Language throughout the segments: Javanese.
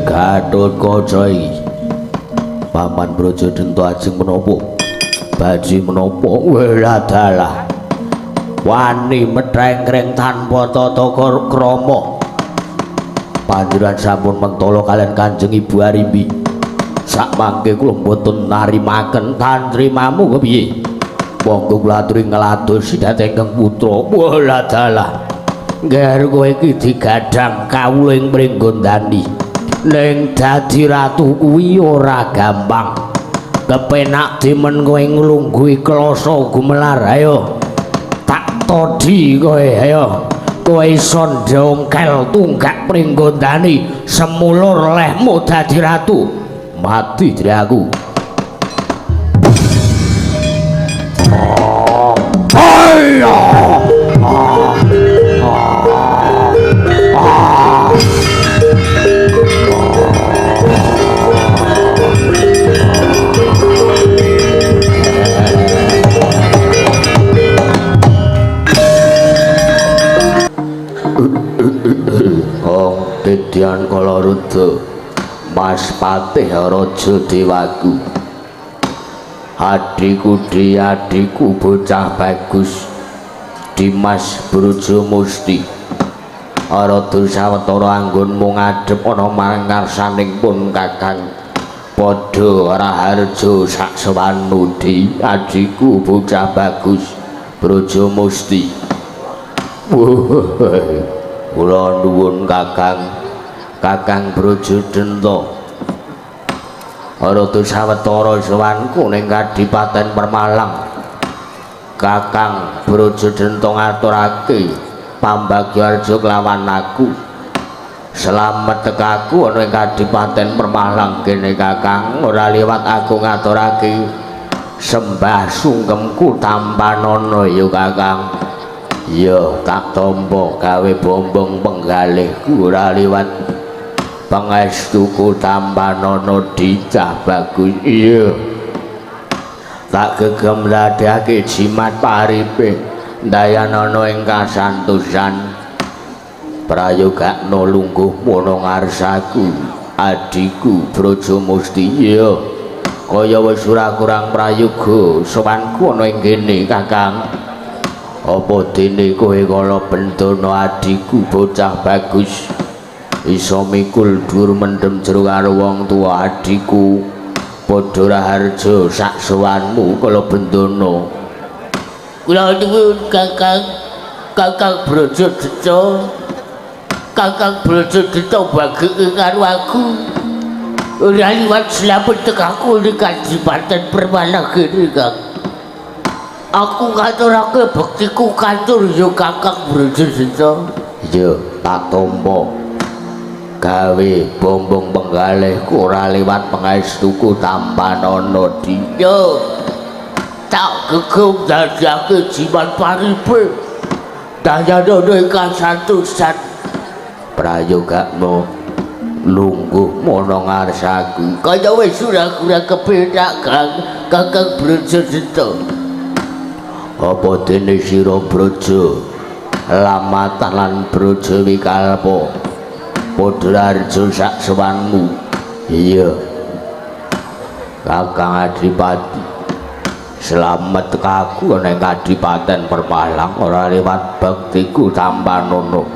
Gatotkaca iki. Paman Brajadenta ajeng menapa? Baji menapa? Weladalah. Wani metrengkreng tanpa tata krama. Panjenengan sampun mentala kalian Kanjeng Ibu Arimbi. Sakmangke kula mboten narimaken tantrimamu kepiye? Monggo kula aturi ngladosi dhateng ingkang putra. Weladalah. Ngger kowe iki digadhang kawula ing Pringgondani. Ning dadi ratu kuwi ora gampang. Kepenak dimen kowe nglungguhi klasa gumelar. Ayo. Tak todhi kowe, ayo. Kowe iso ndongkel tunggak Pringgondani semulur lehmu dadi ratu. Mati jere aku. Ayo. Ong Tidyan Kalaruda Mas Patih Raja Dewaku. Adhiku di adhiku bocah bagus Dimas Brajamusti. Rada sawetara anggonmu ngadhep ana mangarsaning pun Kakang Padha Raharja saksewanmu di adhiku bocah bagus Brajamusti. Kula nuwun Kakang, Kakang Brajadenta. Rada sawetara sowanku ning Kadipaten Permalang. Kakang Brajadenta ngaturake pambagyaharja kelawan aku. Slamet tekaku ana ing Kadipaten Permalang kene Kakang, ora liwat aku ngaturake sembah sungkemku tampanana ya Kakang. Ya tak tampa gawe bombong penggalihku ora liwat pangestuku tampanana dicah bagus. Iya tak gegem ndadekake jimat paripe ndayanana ing kasantosan. Prayogakno lungguhmu ana ngarsaku adhiku Brajamusti. Iya kaya wis ora kurang prayoga sowanku ana ing kene Kakang. Apa dene kowe kala bendana adhiku bocah bagus iso mikul dhuwur mendem jero karo wong tuwa adhiku Padha Raharja sak sowanmu kala bendana. Kula nuwun Kakang, Kakang Brajadenta. Kakang Brajadenta bageke karo aku. Ora liwat slamet tekaku ning Kadipaten Permalang kene Kang. Aku ngaturake bektiku katur ya Kakang Brajadenta. Iya, tak tampa. Gawe bombong penggalihku ora liwat pangestuku tampanana di. Yo. Tak gegem dadake jimat paripe. Dayanana ing kasantosan. Prayogakno lungguh ana ngarsaku. Kaya wis ora kurang kepenak Kang, Kakang Brajadenta. Apa dene sira Braja lamatan lan Braja Wikalpa padha raharja sak sowanmu? Iya Kakang Adipati, slamet kaku ana ing Kadipaten Permalang ora liwat bektiku tampanana.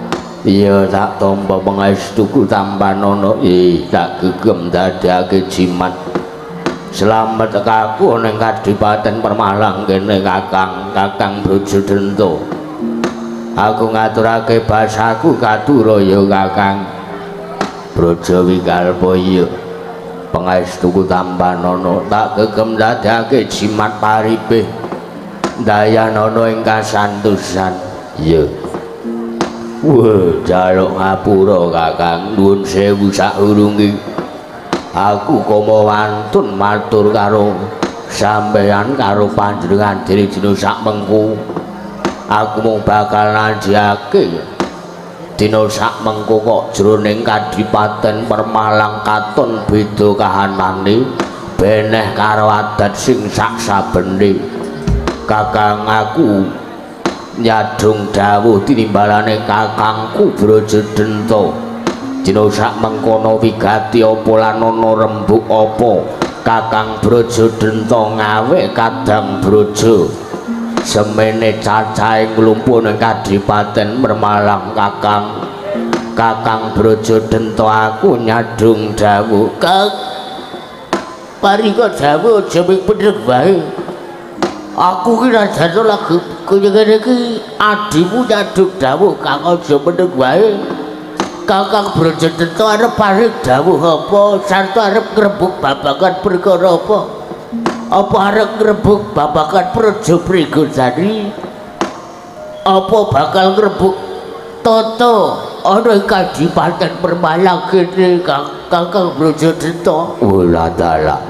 Iya tak tampa pangestuku tampanana. Tak gegem dadekake jimat. Slamet kaku ana ing Kadipaten Permalang kene Kakang, Kakang Brajadenta. Aku ngaturake basaku katura ya Kakang Braja Wikalpa. Iya pangestuku tampanana. Tak gegem dadekake jimat paripe ndayanana ing kasantosan. Iya. Wah, njaluk ngapura Kakang, nuwun sewu saurunge. Aku koma wantun matur karo sampeyan karo panjenengan dene dina sak mengko. Aku mung bakal nanjake dina sak mengko kok jroning Kadipaten Permalang katon beda kahanane beneh karo adat sing sak sabene. Kakang aku nyadong dawuh tinimbalane kakangku Brajadenta. Dina sak mengkono wigati apa lan ana rembug apa Kakang Brajadenta ngawe Kadang Braja semene cacahe nglumpuh ning Kadipaten Mermalang. Kakang Kakang Brajadenta aku nyadhung dawuh. Kang parika dawuh aja mung bener wae. Aku ki rajane lagi kaya ngene iki adimu nyadhung dawuh Kang aja meneng wae. Kakang Brajadenta arep paring dawuh apa sarta arep ngrembug babagan perkara apa? Apa arep ngrembug babagan Praja Pringgondani? Apa bakal ngrembug tata ana ing Kadipaten Permalang kene Kang Kakang Brajadenta? Wala dalah.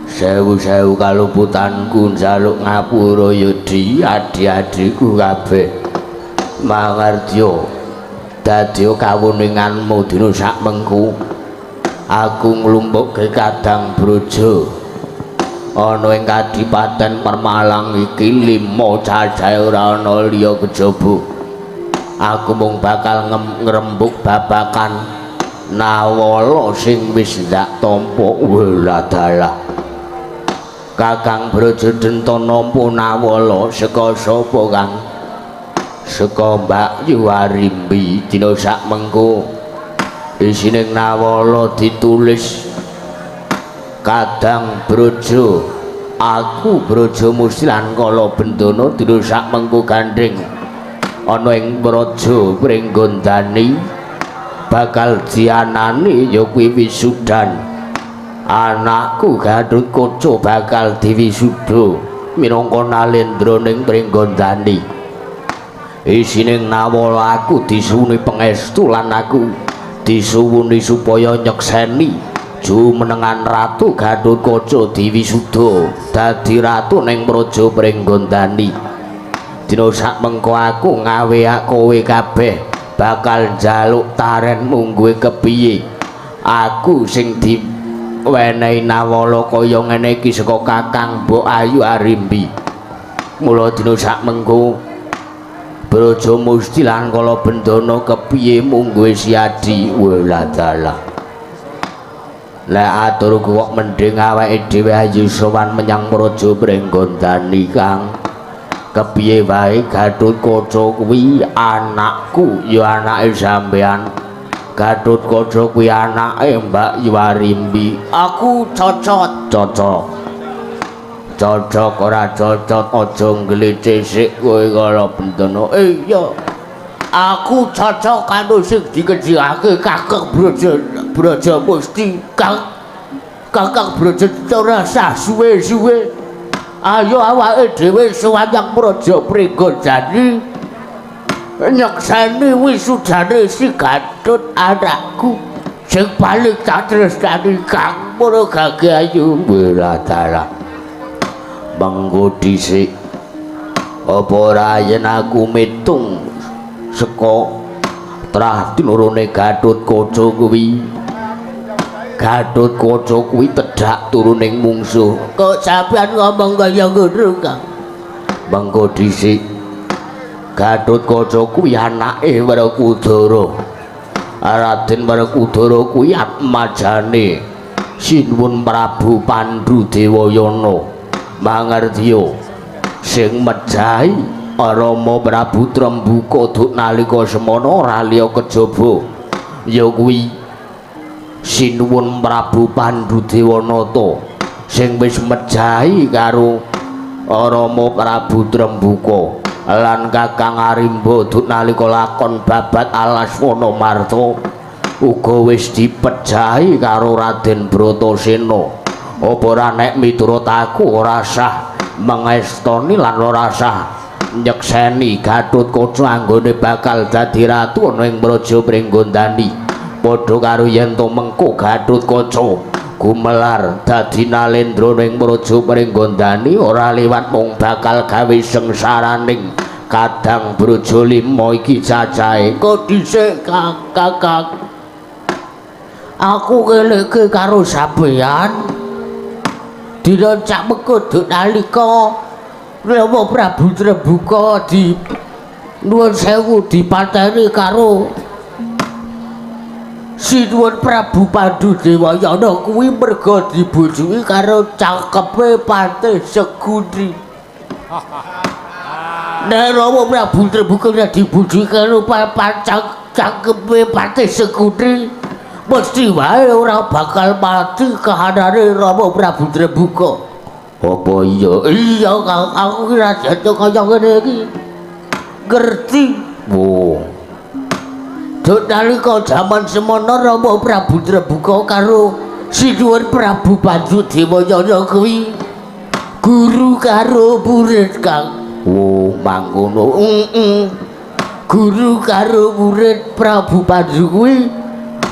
Sewu-sewu kaluputanku njaluk ngapura ya di adi-adiku kabeh. Mangardya dadi kawuninganmu dina sak mengku aku nglumpukke Kadang Braja ana ing Kadipaten Permalang iki 5 cacahe ora ana liya kejaba. Aku mung bakal ngrembug babakan Nawala sing wis ndak tampa. Wala dalah. Kakang Brajadenta nampa Nawala saka sapa Kang? Saka Mbak Yu Arimbi. Dina sak mengko isine Nawala ditulis Kadang Braja aku Braja Musti lan Kala Bendana dina sak mengko gandheng ana ing Praja Pringgondani bakal dianani ya kuwi wisudan. Anakku Gathotkaca bakal diwisuda minangka nalendra ning Pringgondani. Isine Nawala aku disuwuni pangestu lan aku disuwuni supaya nyekseni jumenengan Ratu Gathotkaca diwisuda dadi ratu ning Praja Pringgondani. Dina sak mengko aku ngawe kowe kabeh bakal njaluk taren mungguhe kepiye. Aku sing diwenehi Nawala kaya ngene iki saka Kakang Mbok Ayu Arimbi. Mula dina sak mengko Braja Musti lan Kala Bendana kepiye mungguhe Siadi. Wala dalah. Lek aturku kok mending awake dhewe ayo sowan menyang Praja Pringgondani Kang. Kepiye wae Gathotkaca kuwi anakku ya anake sampean. Gathotkaca kuwi anake Mbak Yu Arimbi. Aku cocot. Cocok. Cocok ora cocok aja nglice sik kowe Kala Bendana. Iya. Aku cocok karo sing dikerjakake Kakang Braja Braja Musti. Kang Kakang Brajadenta ora sah suwe-suwe. Ayo awake dhewe sowan nang Praja Pringgondani nyekseni wisudane si Gatot anakku sing paling tak tresnani Kang Mura Gage Ayu. Wala dalah. Mengko dhisik apa ora yen aku mitung saka trah tinurune Gathotkaca kuwi. Gathotkaca kuwi tedhak turuning mungsuh. Kok sampean ngomong kaya ngono Kang? Mengko dhisik Gathotkaca kuwi anake Werkudara. Raden Werkudara kuwi atmajane Sinuwun Prabu Pandhu Dewayana. Mangerdiya sing mejahi Rama Prabu Trembuka duk nalika semana ora liya kejaba ya kuwi Sinuwun Prabu Pandhu Dewanata sing wis mejahi karo Rama Prabu Trembuka lan Kakang Arimba duk nalika lakon babat alas Wanamarta uga wis dipejahi karo Raden Bratasena. Apa ora nek miturut aku ora sah mengestoni lan ora sah nyekseni Gathotkaca anggone bakal dadi ratu ana ing Praja Pringgondani. Padha karo yen to mengko Gathotkaca gumelar dadi nalendra ning Praja Pringgondani ora liwat mung bakal gawe sengsaraning Kadang Braja 5 iki cacahe. Kok dhisik Kakang aku ngeleke karo sampeyan dina cak mengko duk nalika Rama Prabu Trembuka di nuwun sewu dipateni karo Sinuwun Prabu Pandu Dewayana kuwi merga dibujuki karo cangkepe Patih Sekundi. Nek Rama Prabu Trembaka ora dibujuki karo cangkepe Patih Sekundi, mesti wae ora bakal mati kahanane Rama Prabu Trembaka. Apa iya? Iya, Kang, aku ki ra jatuh kaya ngene iki. Ngerti. Oh. Duk nalika jaman semono Rama Prabu Trembaka karo Sinuwun Prabu Pandu Dewayana kuwi guru karo murid, Kang. Oh, mangkono. Heeh. Guru karo murid Prabu Pandu kuwi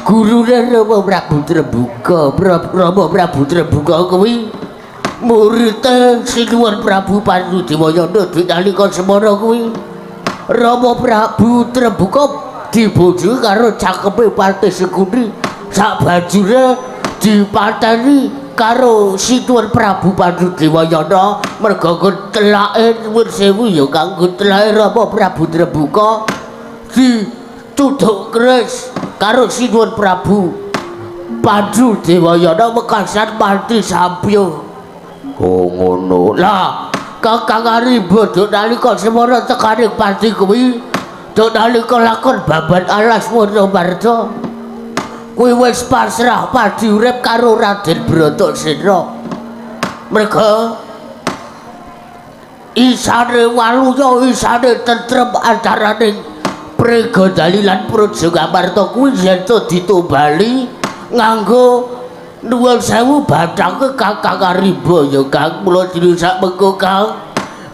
gurune Rama Prabu Trembaka. Rama Prabu Trembaka kuwi muride Sinuwun Prabu Pandu Dewayana. Duk nalika semono kuwi Rama Prabu Trembaka dibojoki karo cakepe Patih Sekundi, sabanjure dipateni karo Sinuwun Prabu Pandu Dewayana merga telake nuwun sewu ya kanggo telake Rama Prabu Trembaka dicuduk keris karo Sinuwun Prabu Pandu Dewayana wekasan mati sampyo. Oh, ngono. Lah, Kakang Arimba duk nalika semono tekane pati kuwi, duk nalika lakon babat alas Wonomarta kuwi wis pasrah padi urip karo Raden Bratasena. Merga isane waluya, isane tentrem antaraning Pringgondani lan Praja Ngamarta kuwi yen to ditumbali nganggo nuwun sewu bathake Kakang Arimba ya Kang. Mula dene sak mengko Kang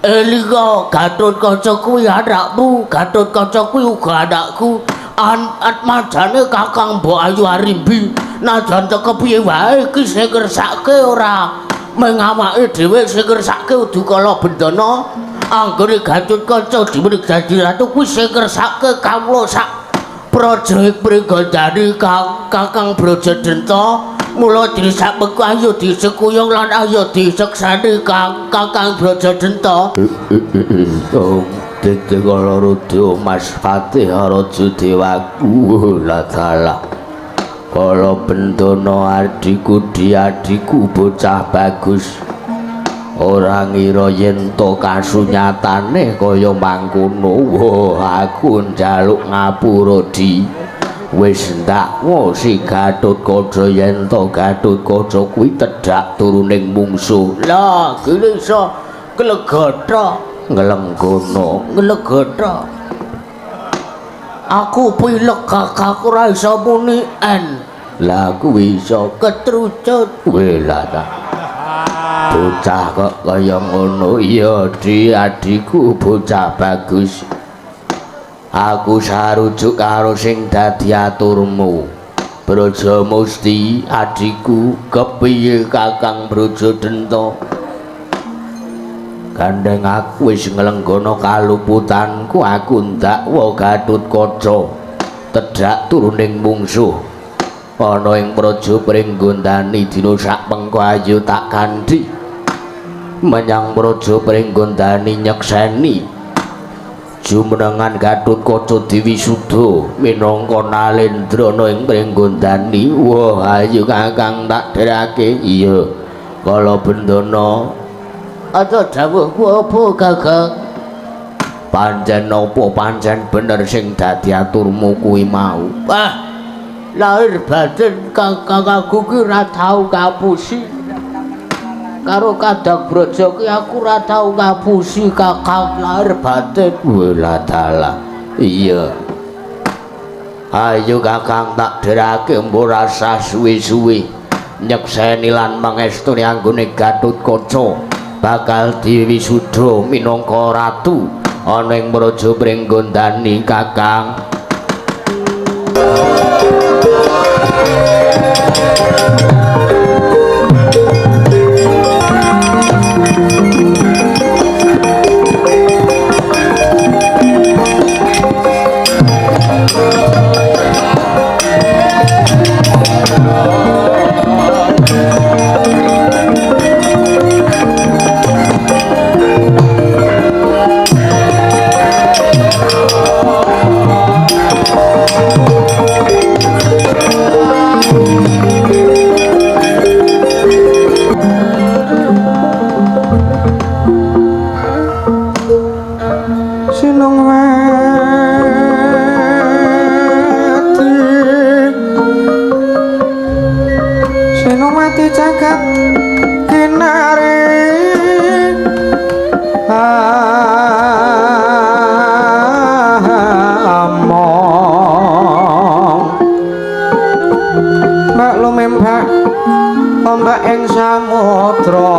elinga Gatotkaca kuwi anakmu, Gatotkaca kuwi uga anakku. Atmajane Kakang Mbok Ayu Arimbi najan teka piye wae iki sing ngersake ora mengawake dhewe, sing ngersake udu kala bendana. Anggone Gatotkaca diwenehi dadi ratu kuwi sing ngersake kawula sak praja ing Pringgondani Kang Kakang Brajadenta. Mula dene sak mengko ayo disekuyung lan ayo diseksani Kang Kakang Brajadenta. Oh, dadi kala rudha Mas Patih Raja Dewaku la dalah. Kala bendana adhiku diadhiku bocah bagus. Ora ngira yen to kasunyatane kaya mangkono. Wah, aku njaluk ngapura di. Wis ndakwa si Gatotkaca yen to Gatotkaca kuwi tedhak turuning mungsuh. Lah, kene iso klegotha nglenggono, nglegotha. Aku pilek kakak ora iso muni en. Lah kuwi iso ketrucut. Weh lah ta. Bocah kok kaya ngono. Iya, Di, adhiku bocah bagus. Aku sarujuk karo sing dadi aturmu. Braja Musti, adhiku, kepiye Kakang Brajadenta? Gandeng aku wis nglenggono kaluputanku, aku ndakwa Gatotkaca tedhak turuning mungsuh ana ing Praja Pringgondani dina sak mengko ayo tak kanthi menyang Praja Pringgondani nyekseni jumenengan Gatotkaca diwisuda minangka nalendra ana ing Pringgondani. Wah, ayo Kakang tak dherake. Iya, kala bendana. Aja dawuhku apa Kakang? Pancen apa pancen bener sing dadi aturmu kuwi mau? Wah, lahir batin Kakang aku ki ora tau ngapusi. Karo Kadang Braja ki aku ora tau ngapusi Kakang, lahir batin. Welah dalah. Iya. Ayo Kakang tak dherake mbok rasa suwe-suwe nyekseni lan mangestuni anggone Gatotkaca bakal diwisuda minangka ratu ana ing Praja Pringgondani Kakang. jagat kinari among mbak lumembak ombak ing samudra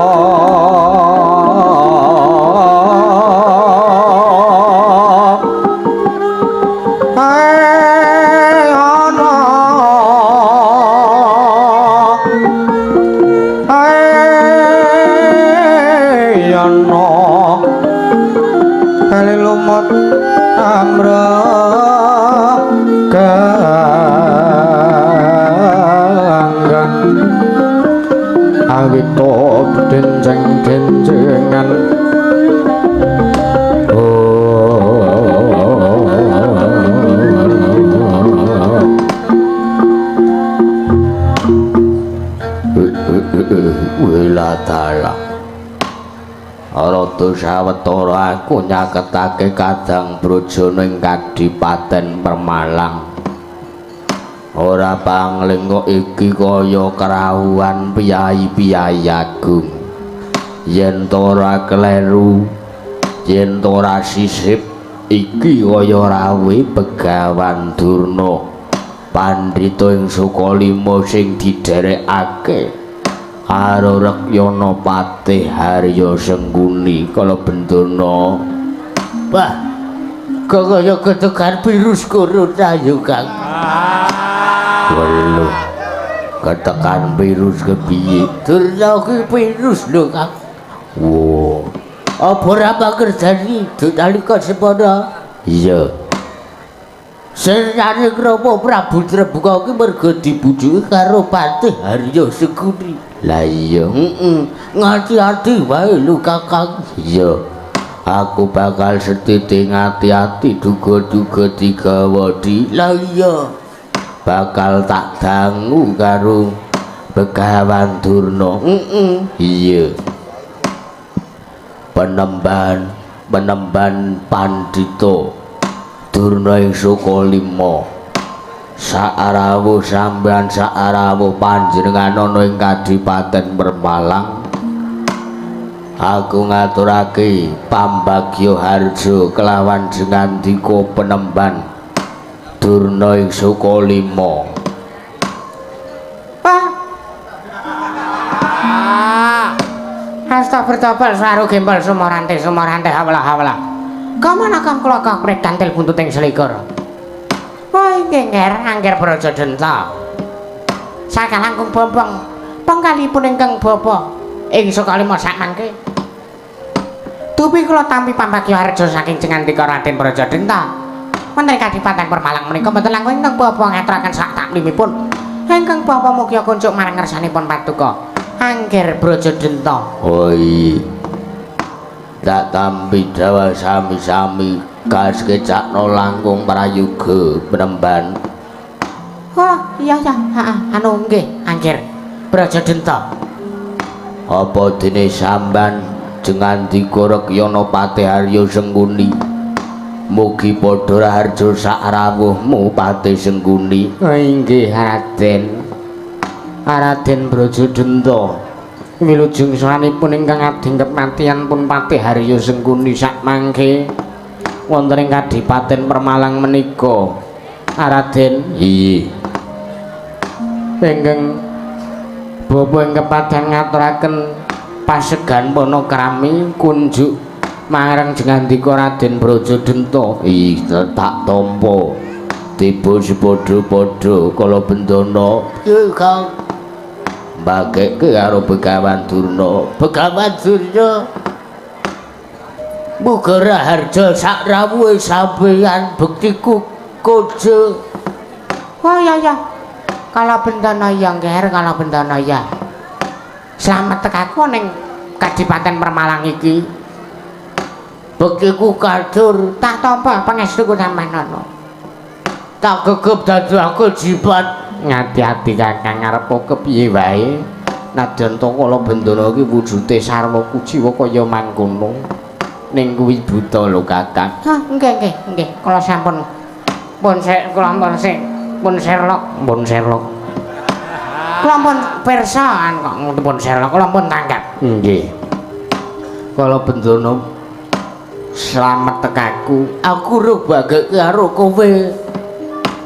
denceng-dencengan. Wilatala rada sawetara aku nyaketake kadang braja ning Kadipaten Permalang. Ora pangling kok iki kaya kerawuhan piyayi-piyayi agung. Yen to ora kleru, yen to ora sisip, iki kaya rawuhe Begawan Durna, pandhita ing Sukalima sing didherekake karo Rekyana Patih Harya Sengkuni kala bendana. Wah, kok kaya ketekan virus corona yo, Kang. Weluh, ketekan virus kepiye? Durna kuwi virus lho, Kang. Wo, apa ora pakerjani nalika semono? Iya. Senane krama Prabu Trembaka kuwi merga dibujuki karo Patih Harya Sengkuni. Lah iya, heeh. Ngati-ati wae lho, Kakang. Iya. Aku bakal setiti ngati-ati duga-duga digawa di. Lah iya. Bakal tak dangu karo Begawan Durna. Heeh. Iya. Penemban pandhita Durna ing Sukalima. Sarawuh sampeyan sarawuh panjenengan ana ing Kadipaten Permalang. Aku ngaturake pambagya harja kelawan jengandika penemban Durna ing Sukalima. Pak. Asta bertopel saru gembel sumorante sumorante hawla hawla. Kamana kang kula kaprek kantil buntuting selikur. Wah, ngger angger Braja Denta. Sakalangkung bombong pengkalipun ingkang bapa ing Sukalima sakmangke. Dupi kula tampi pambagya harja saking jengandika Raden Braja Denta. Menteri Kadipaten Permalang menika mboten langkung ingkang bapa ngaturaken sak taklimipun. Ingkang bapa mugi kunjuk marang ngersanipun paduka Angger Braja Denta. Oh iya. Tak tampi dawa sami-sami kasekecakno langkung prayoga penemban. Oh iya ya, heeh, anu nggih Angger Braja Denta. Apa dene sampean jengandika Rekyana Patih Harya Sengkuni? Mugi padha raharja sak rawuhmu Patih Sengkuni. Inggih Raden. Raden Braja Denta. Wilujeng sowanipun ingkang adhing kepatihan pun Patih Harya Sengkuni sakmangke wonten ing Kadipaten Permalang menika. Raden, iya. Ingkang bapa ing kepadan ngaturaken pasegan panakrami kunjuk marang jengandika Raden Braja Denta. Iya, tak tampa. Tiba sepadha-padha kala bendana. Iya, Kang. Mbageke karo Begawan Durna. Begawan Durna. Muga raharja sak rawuhe sampeyan bektiku koja. Oh iya ya. Kala bendana ya, Ngger, kala bendana ya. Slamet tekaku ning Kadipaten Permalang iki. Bektiku katur tak tampa pangestuku sampeyan ana. Tak gegep dadi aku jimat. Ngati-ati Kakang arep kepiye wae. Nadyan to kala bendana iki wujude sarwa kuciwa kaya mangkono. Ning kuwi buta lho Kakang. Hah, nggih nggih nggih. Kula sampun pun sik kula pun sik pun Sherlock, pun Sherlock. Kula pun pirsa kok pun serla, kula pun tanggap. Nggih. Kala bendana slamet tekaku. Aku ro bagek karo kowe.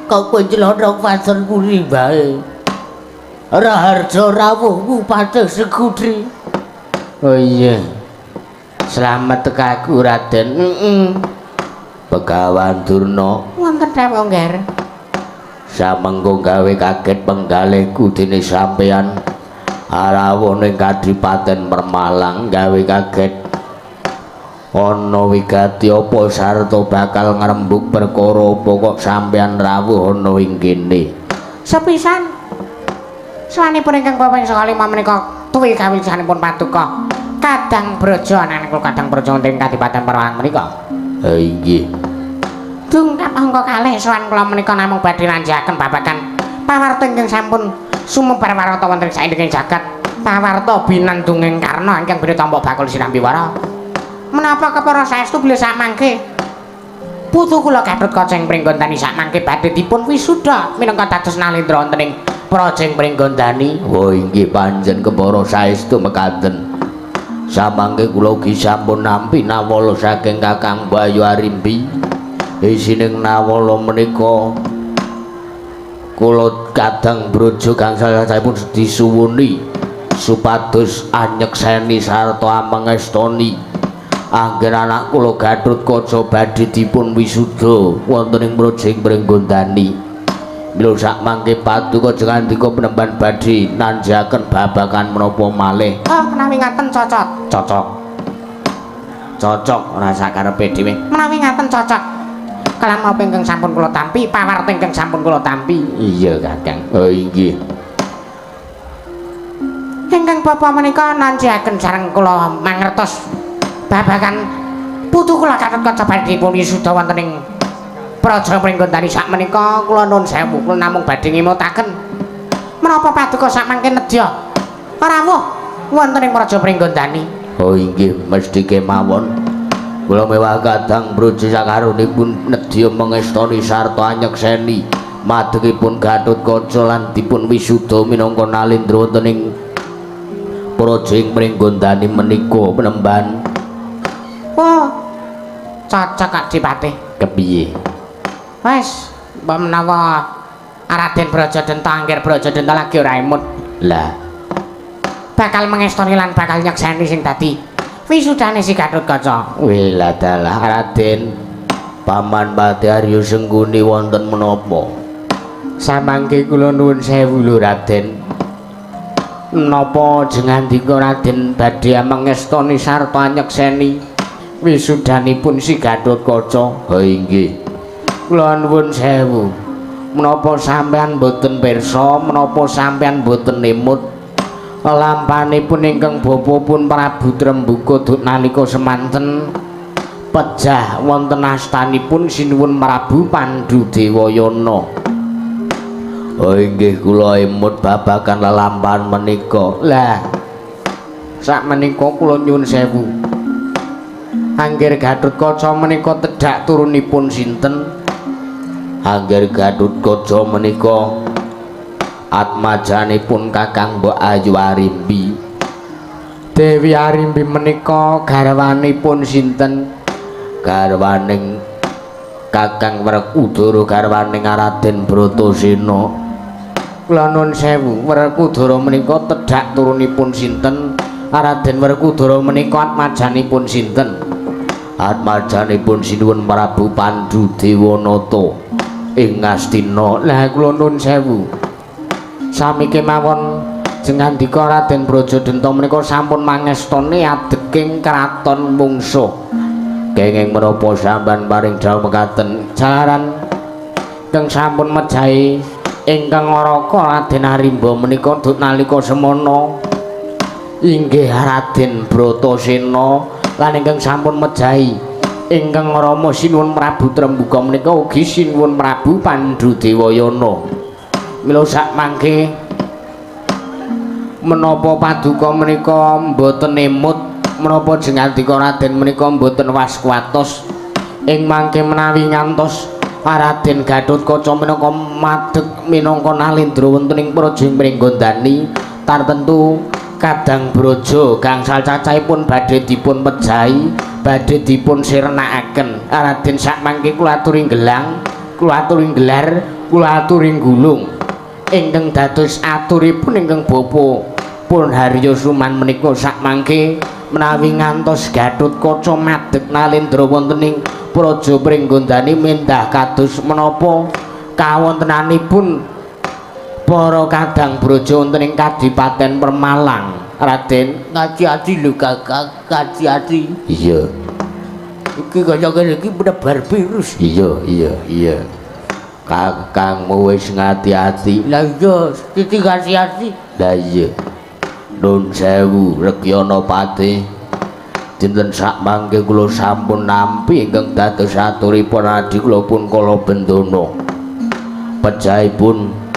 Kok kowe nylothok pasar kuri bae. Raharja rawuhmu patih Sekutri. Oh iya. Slamet tekaku Raden. Heeh. Begawan Durna. Wonten dawuh, Ngger. Samengko gawe kaget penggalihku dene sampeyan rawuh ning Kadipaten Permalang gawe kaget. Ana wigati apa sarta bakal ngrembug perkara apa kok sampeyan rawuh ana ing kene? Sepisan sawanipun ingkang bapa ing saka lima menika tuwi kawijanipun paduka Kadang Braja anak kula Kadang Braja wonten ing Kadipaten Permalang menika. Ha inggih. Dungkap angka kalih sowan kula menika namung badhe nanjaken babagan pawarta ingkang sampun sumebar warata wonten saindenging jagat. Pawarta binandunging Karna ingkang bene tampa bakul sinambi wara. Menapa kepara saestu bilih samangke putu kula Gatotkaca ing Pringgondani samangke badhe dipun wisuda minangka dados nalendra wonten ing praja ing Pringgondani. Oh inggih pancen kepara saestu mekaten. Samangke kula ugi sampun nampi nawala saking Kakang Bayu Arimbi. Isining nawala menika kula Kadang Braja gangsal sampun disuwuni supados anyekseni sarta amengestoni anggen anak kula Gatotkaca badhe dipun wisuda wonten ing praja ing Pringgondani. Mila sakmangke paduka jengandika penemban badhe nanjaken babagan menapa malih. Oh, menawi ngaten cocok. Cocok. Cocok ora sakarepe dhewe. Menawi ngaten cocok. Kelan menapa ingkang sampun kula tampi, pawarta ingkang sampun kula tampi. Iya, Kakang. Oh inggih. Ingkang bapa menika nanjaken sareng kula mangertos babagan putu kula Gatotkaca badhe dipun wisuda wonten ing Praja Pringgondani sakmenika kula nun sewu kula namung badhe ngimutaken menapa paduka sakmangke nedya rawuh wonten ing Praja Pringgondani. Oh inggih mesti kemawon. Kula mewah Kadang Braja sakaronipun nedya mengestoni sarta anyekseni madegipun Gatotkaca lan dipun wisuda minangka nalendra wonten ing Praja ing Pringgondani menika penemban. Wah, cocok Adipati. Kepiye? Wes, mbok menawa Raden Brajadenta Angger Brajadenta lagi ora emut. Lah, bakal mengestoni lan bakal nyekseni sing dadi wisudane si Gatotkaca. Wilah dalah Raden, Paman Patih Arya Sengkuni wonten menapa? Samangke kula nuwun sewu lho Raden. Menapa jengandika Raden badhe mengestoni sarta nyekseni wisudanipun si Gatotkaca? Ha inggih. Kula nuwun sewu. Menapa sampean mboten pirsa, menapa sampean mboten nemut lampanipun ingkang bapa pun Prabu Trembuka duk nalika semanten pejah wonten astanipun sinuwun Prabu Pandhu Dewayana. Oh inggih kula emut babagan lelampahan menika. Lah sakmenika kula nyuwun sewu. Angger Gatotkaca menika tedhak turunipun sinten? Angger Gatotkaca menika atmajanipun Kakang Mbok Ayu Arimbi. Dewi Arimbi menika garwanipun sinten? Garwaning Kakang Werkudara, garwaning Raden Bratasena. Kula nuwun sewu, Werkudara menika tedhak turunipun sinten? Raden Werkudara menika atmajanipun sinten? Atmajanipun sinuwun Prabu Pandhu Dewanata ing Ngastina. Lah kula nuwun sewu. Sami kemawon jengandika Raden Brajadenta menika sampun mangestoni adeking kraton mungsuh. Kenging menapa sampean paring dawuh mekaten? Jalaran ingkang sampun mejahi ingkang Araka Raden Arimba menika duk nalika semana inggih Raden Bratasena lan ingkang sampun mejahi ingkang Rama sinuwun Prabu Trembuka menika ugi sinuwun Prabu Pandhu Dewayana. Mila sakmangke menapa paduka menika mboten emut, menapa jengandika Raden menika mboten waskuwatos ing mangke menawi ngantos Raden Gatotkaca minangka madeg minangka nalendra wonten ing Praja Pringgondani tartemtu Kadang Braja gangsal cacahipun badhe dipun pejahi, badhe dipun sirnakaken. Raden sakmangke kula aturi gelang, kula aturi gelar, kula aturi gulung. Ingkang dados aturipun ingkang bapa pun Haryo Suman menika sakmangke menawi ngantos Gatotkaca madeg nalendra wonten ing Praja Pringgondani mendah kados menapa kawontenanipun para Kadang Braja wonten ing Kadipaten Permalang. Raden ngati-ati lho Kakang, ngati-ati. Iya. Iki kaya ngene iki menebar virus. Iya, iya, iya. Kakangmu wis ngati-ati. Lah iya, iki ngati-ati. Lah iya. Nun sewu Rekyana Patih. Dinten sakmangke kula sampun nampi ingkang dados aturipun adi kula pun Kalabendana. Pejahipun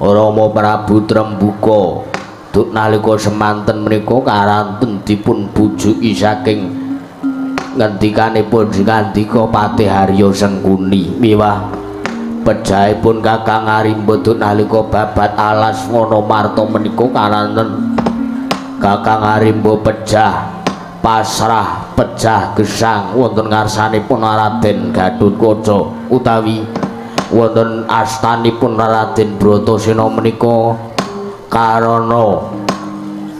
Rama Prabu Trembuka duk nalika semanten menika karanten dipun bujuki saking ngendikanipun singandika Patih Haryo Sengkuni miwah pejahipun Kakang Arimba duk nalika babat alas Wonomarta menika karanten Kakang Arimba pejah pasrah pejah gesang wonten ngarsanipun Raden Gatotkaca utawi wonten astanipun Raden Bratasena menika karana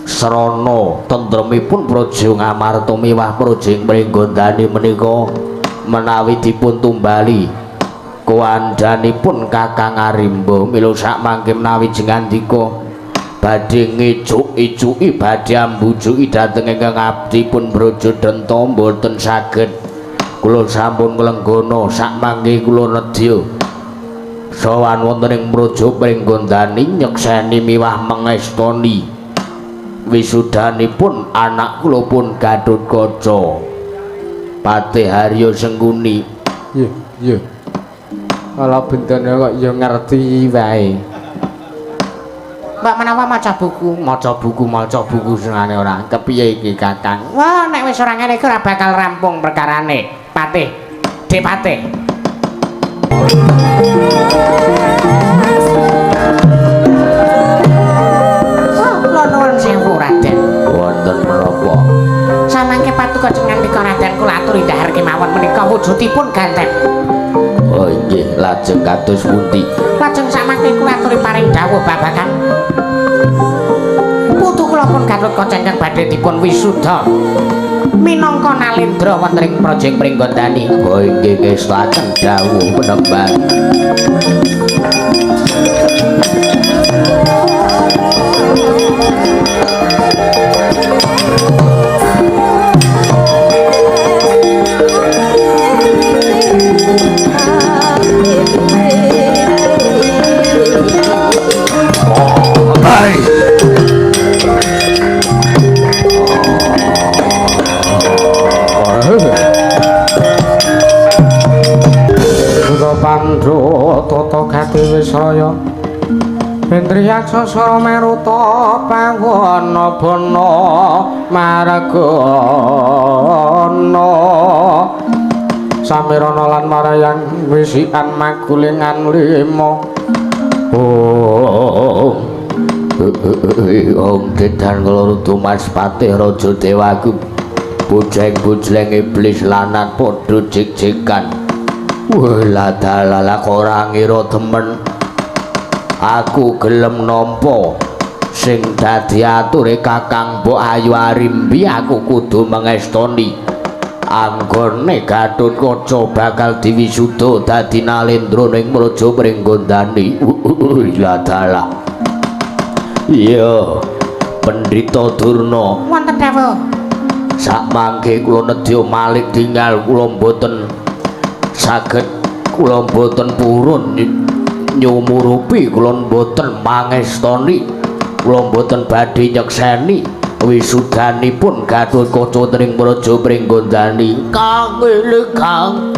srana tentremipun Praja Ngamarta miwah Praja Pringgondani menika menawi dipun tumbali kuwandhanipun Kakang Arimba. Mila sakmangke menawi jengandika badhe ngicuk-icuki badhe ambujuki dhateng ingkang abdi pun Braja Denta mboten saged. Kula sampun nglenggana sakmangke kula nedya sowan wonten ing Praja Pringgondani nyekseni miwah mengestoni wisudanipun anak kula pun Gatotkaca Patih Haryo Sengkuni. Iya, iya. Kalabendana kok ya ngerti wae. Mbak menawa maca buku, maca buku, maca buku senengane ora. Kepiye iki Kakang? Wah, nek wis ora ngene iki ora bakal rampung perkarane. Patih, Dik Patih. Wah, kula nuwun sewu Raden. Wonten menapa? Samangke patuko cengandika Raden kula aturi dhahar kemawon menika wujudipun ganten. Oh inggih, lajeng kados pundi? Lajeng samangke kula aturi paring dawuh babagan putu kula pun Gatotkaca ingkang badhe dipun wisuda minangka nalendra wonten ing Praja Pringgondani. Oh inggih, ngestakaken dawuh penemban. Pandhu tata gati wisraya Indriyaksa sara meruta pawana bana margana samirana lan marayang wisikan magulingan lima. Oh Om dedan kala Mas Patih Raja Dewaku bojeng-bojleng iblis lanat padha jek-jekan. Wah, ladalah ora ngira temen aku gelem nampa sing dadi ature Kakang Mbok Ayu Arimbi. Aku kudu mengestoni anggone Gatotkaca bakal diwisuda dadi nalendra ning Praja Pringgondani. Ladalah. Iya, Pendhita Durna. Wonten dawuh. Sakmangke kula nedya malik tinggal kula mboten saged, kula mboten purun nyumurupi, kula mboten mangestoni, kula mboten badhe nyekseni wisudanipun Gatotkaca ing Praja Pringgondani. Kang ele Kang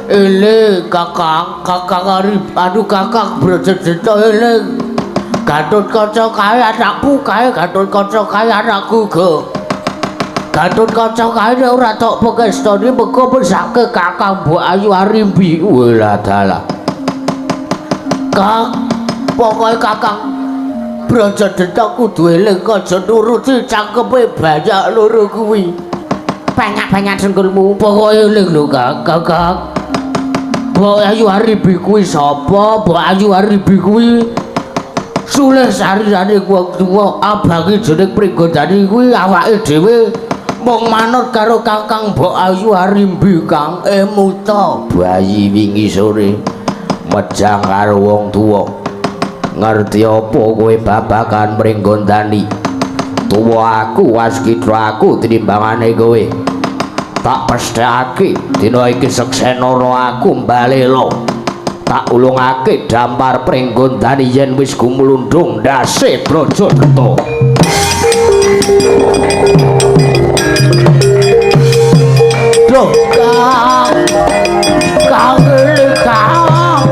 ele Kakang, Kakang Arif, aduh Kakang Braja Denta ele Gatotkaca kae anakku, kae Gatotkaca kae anakku go. Gatotkaca kae nek ora tok pekestoni mengko mesake Kakang Mbok Ayu Arimbi. Welah dalah. Kang, pokoke Kakang Brajadenta kudu eling aja nuruti cangkeme banyak loro kuwi. Banyak-banyak dengkulmu, pokoke eling lho Kang, Kakang. Mbok Ayu Arimbi kuwi sapa? Mbok Ayu Arimbi kuwi Suleh sarirane wong tuwa, abange jeneng Pringgondani kuwi awake dhewe mung manut karo Kakang Mbok Ayu Arimbi Kang emuta. Bayi wingi sore mejang karo wong tuwa. Ngerti apa kowe babagan Pringgondani? Tuwa aku waskitra aku tinimbangane kowe. Tak pesthekake dina iki seksenara aku mbalela. Tak ulungake dampar Pringgondani yen wis gumlundung ndase Brajadenta. Duh, Kang. Kang eling, Kang.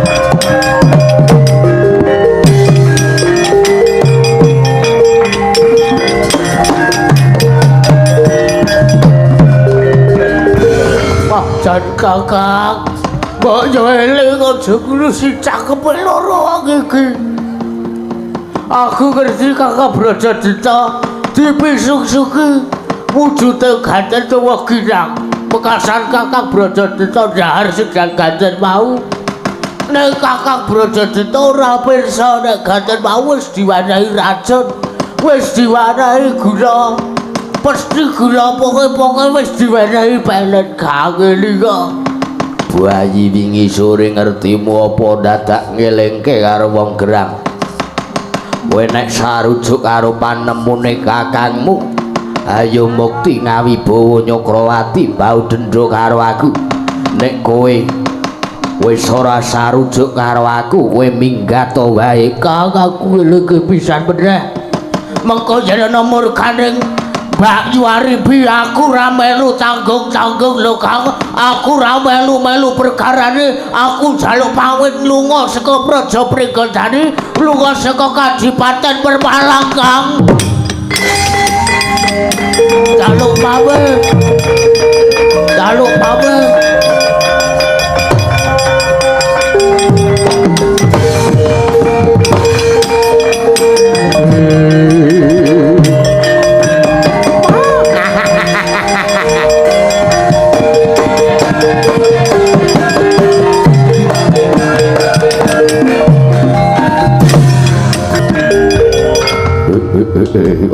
Wah, jan Kakang. Mbok yo eling aja ngurusi cakepe loro wong iki. Aku ngerti Kakang Brajadenta dipisuk-suki wujude ganten tuwa ginang. Bekasan Kakang Brajadenta dhahar sedang ganten mau. Nek Kakang Brajadenta ora pirsa nek ganten mau wis diwenehi racun, wis diwenehi gula. Pesti gula pokoke wis diwenehi pelet Kang elinga. Bayi wingi sore ngertimu apa dadak ngelingke karo wong gerang. Kowe nek sarujuk karo panemune kakangmu, ayo mukti ngawibawa Nyakrawati bau dendha karo aku. Nek kowe wis ora sarujuk karo aku, kowe minggat wae. Kang, aku eling pisan meneh. Mengko yen ana murkaning Mbak Yu Arimbi aku ora melu tanggung-tanggung lho Kang. Aku ora melu-melu perkarane. Aku njaluk pamit lunga saka Praja Pringgondani, lunga saka Kadipaten Permalang Kang. Njaluk pamit. Njaluk pamit.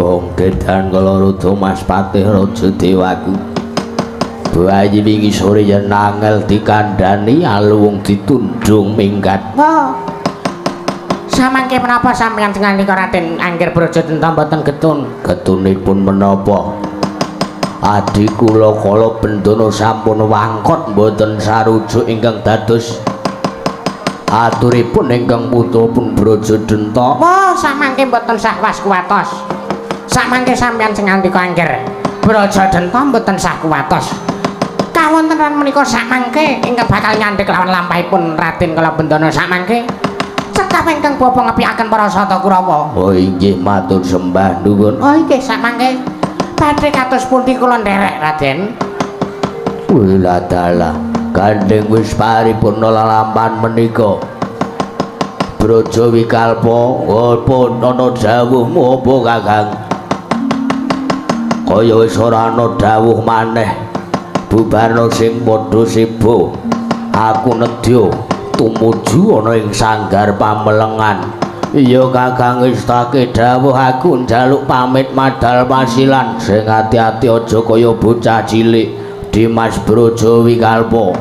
Wong dedan kala rudha Mas Patih Raja Dewaku. Bayi wingi sore yen angel dikandhani aluwung ditundhung minggat. Wah. Samangke menapa sampeyan ngalika Raden Angger Brajadenta mboten getun? Getunipun menapa? Adi kula kala bendana sampun wangkot mboten sarujuk ingkang dados aturipun ingkang putrapun Brajadenta. Wah, samangke mboten sah was kuwatos. Samangke sampeyan sing ngandika Angger Brajadenta mboten sah kuwatos. Kawontenan menika samangke ingkang bakal nyandhek lawan lampahipun Raden Kalabendana samangke. Cekap ingkang bapa ngepikaken para Sata Kurawa. Oh inggih matur sembah nuwun. Oh inggih samangke badhe kados pundi kula nderek Raden? Wila dalah gandeng wis paripurna lelampahan menika. Braja Wikalpa, apa ana dawuhmu apa Kakang? Kaya wis ora ana dawuh maneh. Bubarna sing padha seba. Aku nedya tumuju ana ing sanggar pamelengan. Iya Kakang ngestake dawuh aku njaluk pamit madal pasilan. Sing ati-ati aja kaya bocah cilik. Dimas Braja Wikalpa.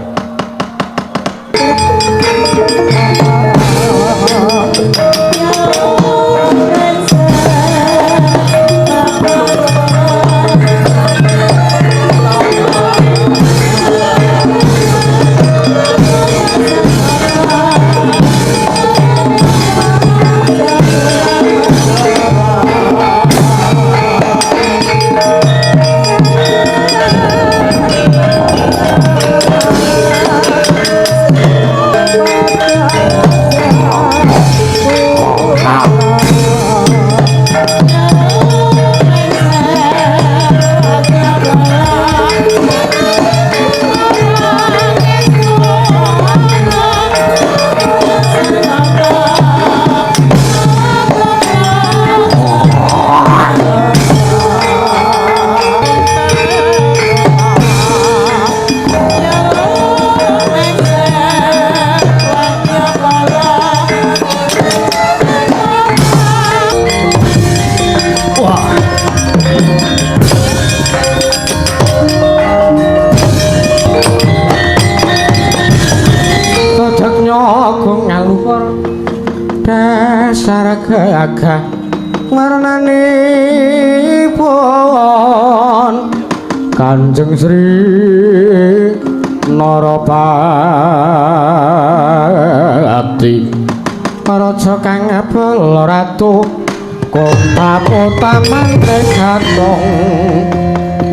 gagah warnanipun Kanjeng Sri Narapati raja kang bala ratu kota-kota mantri gatong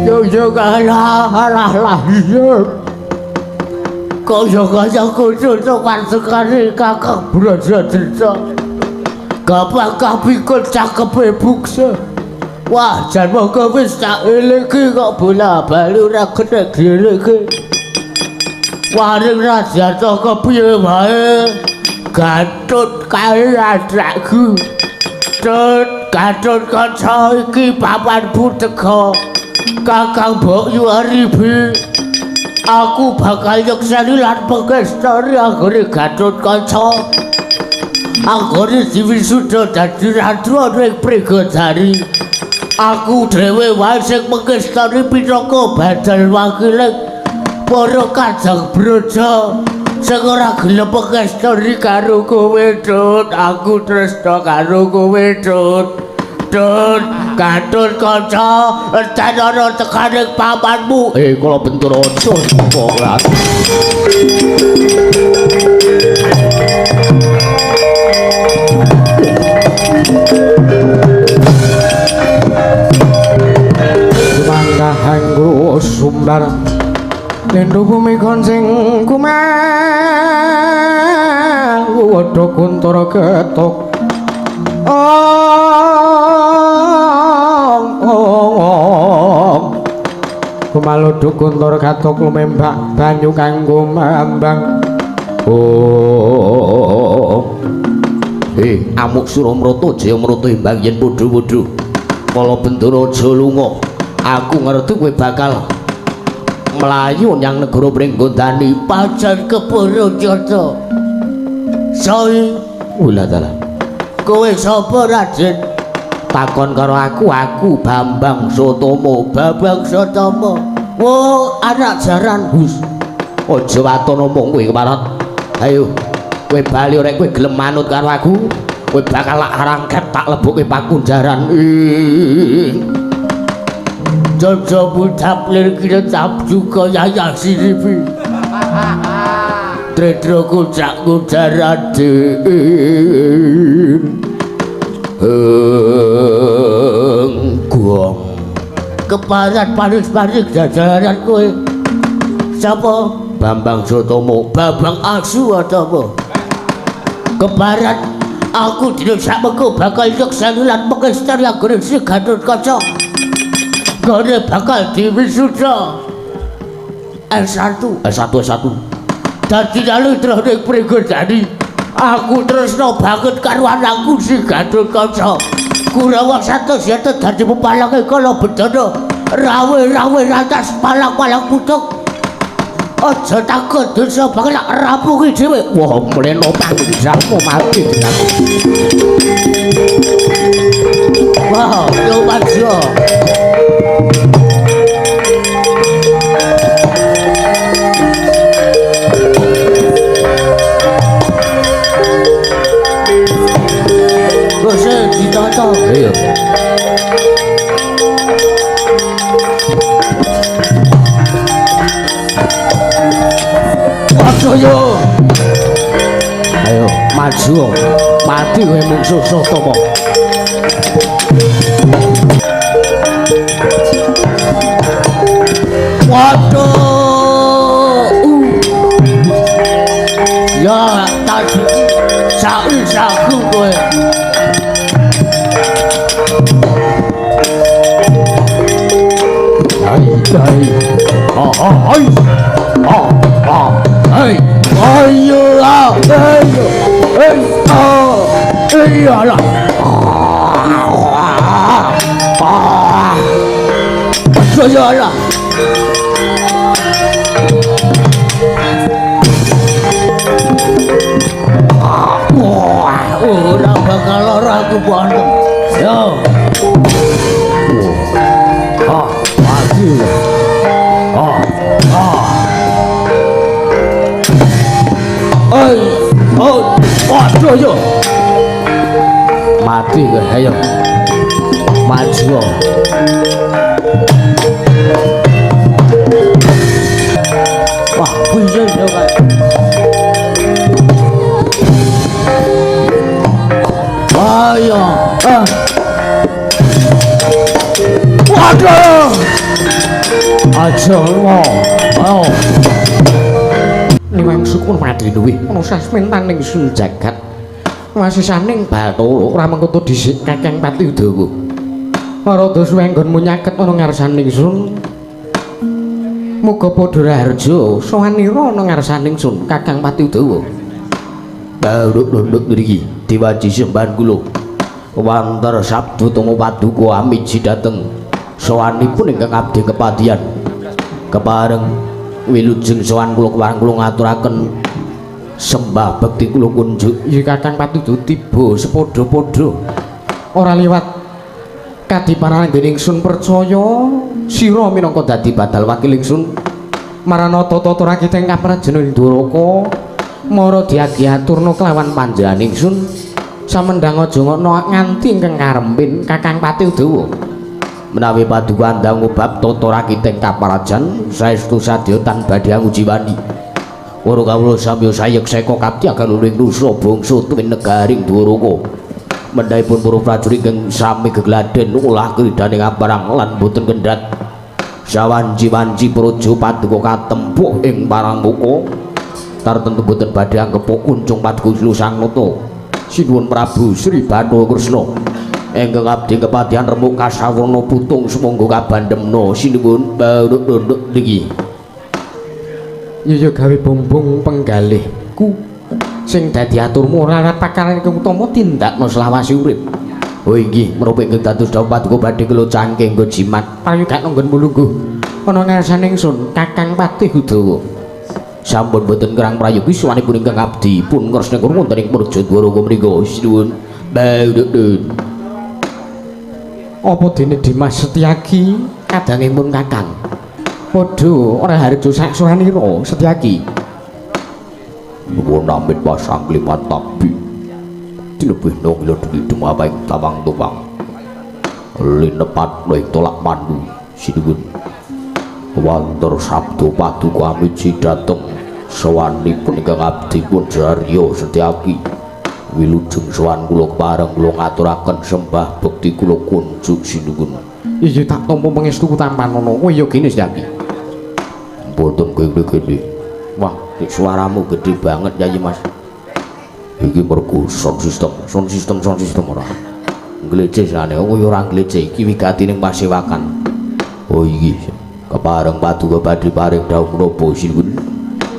yo yo kalah alah lah iya kaya kaya kudu sowan sekali Kakang Brajadirta gapak kapikul cakepe buksa. Wah jan monggo wis tak eleke kok bola-bali ora kena dieleke. Waring Rajata kepiye wae Gatut kae adrakku. Tut Gatut Kaca iki papan putega Kakang Mbok Yu Aribi. Aku bakal nyekseni lan pengestari anggone Gatut Kaca. Anggone diwisuda dadi ratu ana ing Pringgodari. Aku dhewe wae sing pengestari pinaka badal wakiling para kajang braja sing ora gelem pengestari karo kowe, Tut. Aku tresna karo kowe, Tut. Tut, Gatut Kaca, enten ana tekaning pamanmu. Kala Bentara sapa Mangkahanggo sumbar lindu bumi koncing kumel wedha kuntara ketuk ong ong kumaluduk kuntara katuk lumembak banyu kanggo mambang. Oh amuk Suramrata Jayamrata imbang yen padha-padha kala Bentara aja lunga. Aku ngerti kowe bakal mlayu nyang negara Pringgondani pancen kepurun nyata. Soi wala dalah. Kowe sapa Raden? Takon karo aku, aku Bambang Sotomo. Bambang Sotomo. Wo anak jaran hus. Aja waton omong kowe keparat. Ayo kowe bali ora kowe gelem manut karo aku, kowe bakal tak rangket tak lebokke pakunjaran. Jojo budap lir kira cap juga yayah siripi. Tredro kucak kujaradin. Gong. Keparat paris-paris jajaran kowe. Sapa? Bambang Sotomo. Bambang Asu atau apa? Keparat aku dina sakmengko bakal nyekseni lan pengestari anggone si Gatut Kaca. Gone bakal diwisuda S1 S1 S1. Dadi nalika ning Pringgodani aku tresna banget karo anakku si Gatut Kaca. Kurawa satus yata dadi pepalange kala bedana rawe-rawe ratas palang-palang putuk. Aja takut dosa bakal tak rapungi dhewe. Wah, mleno panggonmu mati tenan. Wah, yo maju. Wes ditata. Iya. Ayo. Ayo maju. Mati kowe mungsuh Sotomo. Waduh. Ya tadi sak-saku kowe. Ai ai. Oh oh ai. Oh oh ai. Ayo ayo. Eh oh. Iya lah. Ayo lah. Wah, ora bakal ora aku bondo. Yo. Ah, mati. Ah, ah. Oi, oh, waduh yo. Mati kowe, ayo. Maju. Wah, piye yo kae. Ayo. Waduh. Aja lunga. Ayo. Niwang sukun mati luwih ana sasmentaning sun jagat. Wasisaning Bathara ora mengkoto dhisik Kakang Pati Udawa. Rada suwe nggonmu nyaket ana ngarsaning sun. Muga padha raharja sowanira ana ngarsaning sun Kakang Pati Udawa. Baruk nduk mriki diwaji sembahan kula. Wanter sabda tama paduka amiji dhateng sowanipun ingkang abdi kepatihan. Kepareng wilujeng sowan kula kepareng kula ngaturaken sembah bekti kula kunjuk. Ya Kakang Pati Udawa tiba sepadha-padha ora liwat kadiparan dening sun percaya sira minangka dadi badal wakil ingsun marana tata rakita ing kaprajan Ndoraka mara diagi aturna kelawan panjenengan ingsun samendhang aja ngono nganti ingkang karempin Kakang Pati Udawa. Menawi paduka andhang bab tata rakita ing kaprajan saestu sadya tan badhe angujiwani. Para kawula samya sayek seka kapti agan ing nusa bangsa tuwin negaring Dwaraka. Mendhahipun para prajurit ingkang sami gegladen olah kridaning aparang lan boten kendhat. Sawanci-wanci praja paduka katempuh ing parangmuka. Tartemtu boten badhe anggepuk kuncung paduka Sang Nata. Sinuwun Prabu Sri Bathara Kresna. Ingkang abdi kepatihan remuk kasawarna putung sumangga kabandemna. Sinuwun baruk-runduk niki. Ya gawe bumbung penggalihku sing dadi aturmu ora pakaran ingkang utama tindakna selawase urip. Oh inggih, menapa ingkang dados dawuh paduka badhe kula cangke nggo jimat. Prayogakna nggonmu lungguh ana ngarsane ingsun Kakang Patih Udawa. Sampun boten kerang prayogi sowanipun ingkang abdi pun kresna wonten ing Praja Dwaraka menika. Sinuwun. Baudun. Apa dene Dimas Setyaki kadangipun Kakang? Padha ora harjo saksowanira Setyaki. Nuwun amit pasang klimat tabi. Dilebih nonglo demi dumapaing tawang tupang. Linepat ing tolak mandu. Sinuwun. Wanter sabda paduka amiji dhateng sowanipun ingkang abdi pun Arya Setyaki. Wilujeng sowan kula kepareng kula ngaturaken sembah bekti kula kunjuk sinuwun. Iya tak tampa pangestu tampanana. Kowe ya gene Setyaki. Mboten kene-kene. Wah, suaramu gede banget Yayi Mas. Iki mergo sound system, sound system, sound system ora. Nglece jane, kowe ora nglece iki wigati ning pasewakan. Oh iki kepareng paduka badhe paring dawuh menapa sinuwun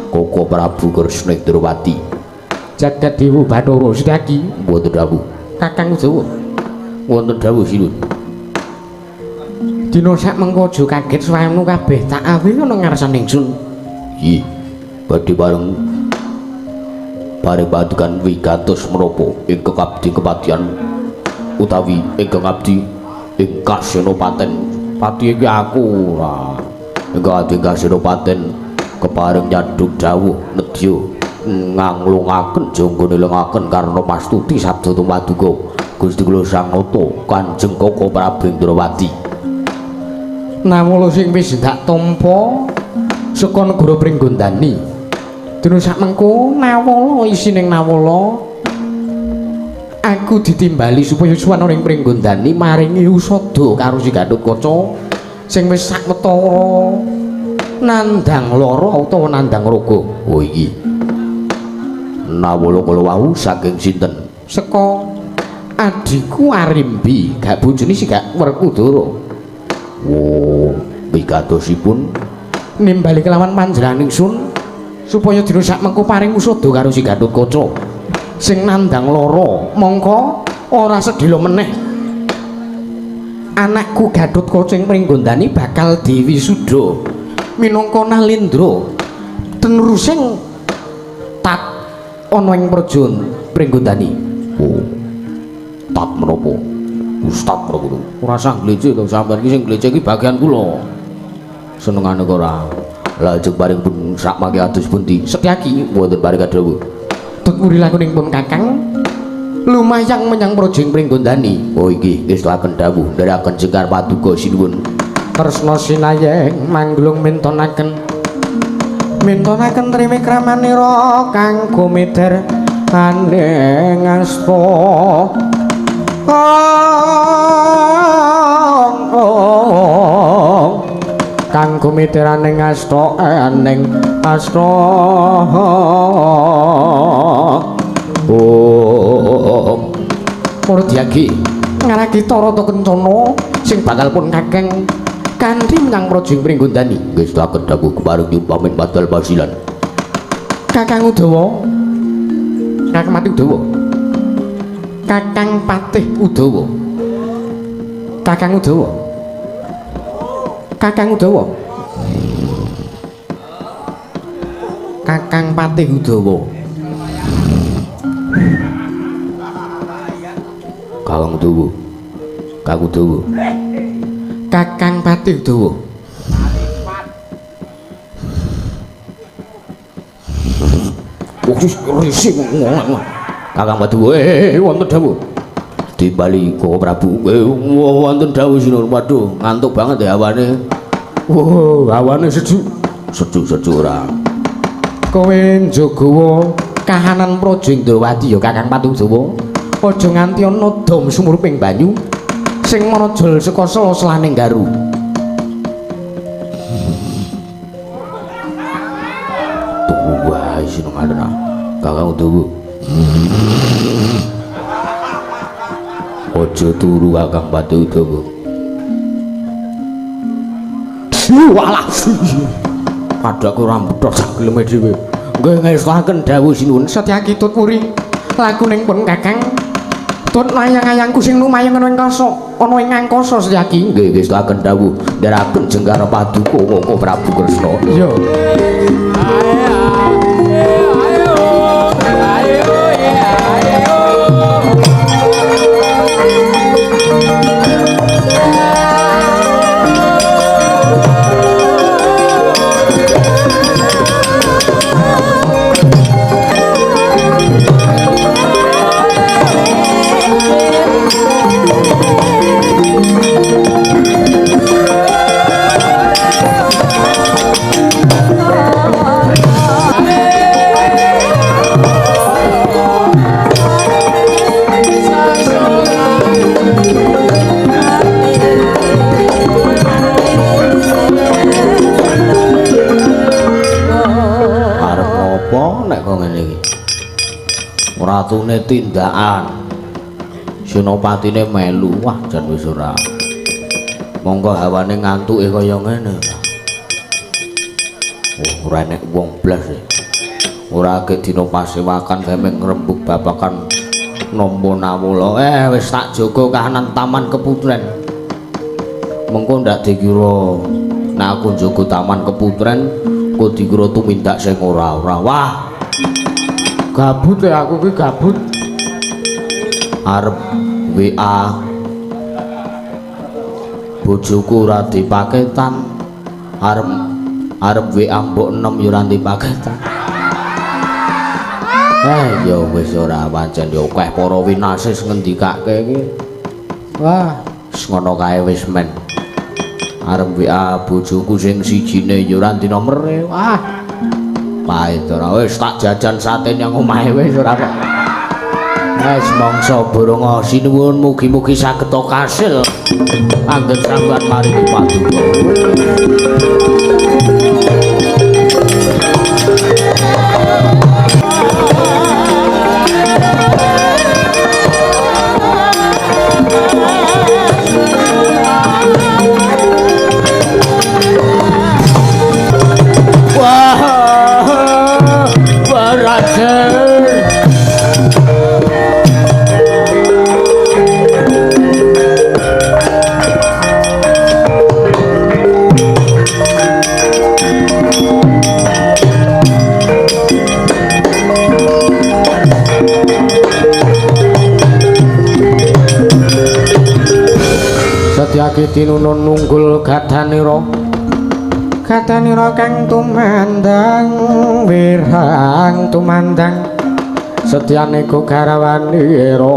Koko Prabu Kresna Indrawati. Jagat Dewa Bathara Setyaki wonten dawuh. Kakang Udawa wonten dawuh sinuwun. Dina sak mengko aja kaget suwanu kabeh tak awi ana ngarsane ingsun. Nggih. Badhe bareng bareng padukan wigatos menapa ingkang abdi kepatihan utawi ingkang abdi ing Kasenopaten. Pati iki aku ora. Ingkang abdi Kasenopaten kepareng nyaduk dawuh nedya nganglungaken jangga nilengaken karna pastuti sabda tumaduka Gusti kula Sang Nata Kanjeng Koko Prabu Indrawati. Nawala sing wis ndak tampa saka negara Pringgondani. Dene sak mengko nawala isining nawala aku ditimbali supaya suwan ning Pringgondani maringi usada karo si Gatotkaca sing wis sawetara nandhang lara utawa nandhang raga. Oh iki. Nawala kala wau saking sinten? Saka adhiku Arimbi, gak bojone si gak Werkudara. Oh, wigatosipun nimbali kelawan panjenengan ingsun supaya dina sak mengko paring usada karo si Gatotkaca sing nandhang lara mongko ora sedhela meneh anakku Gatotkaca ing Pringgondani bakal diwisuda minangka Nalendra tenerusing tat ana ing praja Pringgondani. Oh, tat menapa? Ustad menapa? Ora usah glece to sampean iki sing glece iki bagian kula. Senengane kok ora. Lajeng paring pun sak mangke adus pundi? Setyaki wonten paring kadhawuh. Tut wuri lakuning pun Kakang Lumayang menyang Projeng Pringgondani. Oh inggih, ngestuaken dawuh ndherekaken jengkar paduka sinuwun. Kresna sinayeng mangglung mintonaken. Mintonaken triwikramanira kang gumeder aning asta. Kang gumederaning asta aning asta. Oh, para diyagi ngaraki Tarata Kencana sing bakal pun kakeng kanthi menyang Projeng Pringgondani. Ngestuaken dawuh kepareng nyuwun pamit padal pasilan. Kakang Udawa, Kakang Patih Udawa, Kakang Patih Udawa, Kakang Udawa, Kakang Udawa, Kakang Patih Udawa, Kakang Udawa, Kakang Udawa, Kakang Patih Udawa. Wong rising. Kakang Patih, wonten dawuh. Dibali Koko Prabu. Wonten dawuh sinuwun. Waduh, ngantuk banget ya hawane. Wah, hawane sejuk. Sejuk-sejuk ora. Kowe njagawa kahanan Praja Indrawati ya Kakang Patih Udawa. Aja nganti ana dom sumuruping banyu sing manajol saka sela-selaning garu. Tunggu wae sinung alena. Kakang Udawa. Aja turu Kakang Patih Udawa. Walah. Padhaku ora mbethok sak geleme dhewe. Nggih ngestuaken dawuh sinuwun. Setyaki tut wuri lakuning pun Kakang. Tut layang-ayangku sing lumayang ana ing kasa, ana ing angkasa Setyaki. Nggih ngestuaken dawuh ndherekaken jengkar paduka Koko Prabu Kresna. Iya. Arep ngopo nek kok ngene iki? Ratune tindakan. Senopatine melu. Wah, jan wis ora. Monggo hawane ngantuke kaya ngene. Oh, ora enek wong blas. Ora akeh dina pasewakan gawe ngrembug babagan nampa nawala. Wis tak jaga kahanan Taman Keputren. Mengko ndak dikira nek aku njaga Taman Keputren kok dikira tumindak sing ora-ora. Wah. Gabut ya aku ki gabut. Arep WA bojoku ora dipaketan. Arep WA mbok enem ya ora dipaketan. Ya wis ora pancen ya akeh para winasis ngendikake iki. Wah, wis ngono kae wis men. Arep WA bojoku sing sijine ya ora di nomere. Wah. Pahit ora wis tak jajan sate nyang omahe wis ora kok. Wis mangsa boronga sinuwun mugi-mugi saged kasil anggen sampeyan maringi paduka. Wah, Raden. Setyaki tinunun nunggul gadanira. Gadanira kang tumandang wirang tumandang Setyane ku garawanira.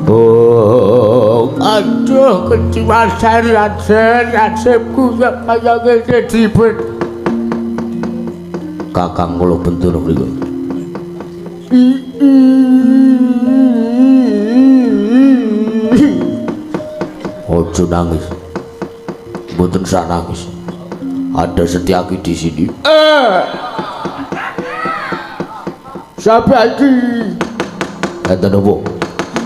Oh, aduh kecimasan Raden, nasibku kaya ngene dibet. Kakang kula Bendana mriku. Ojo nangis. Mboten sah nangis. Ada Setyaki di sini. Siapa iki? Enten apa?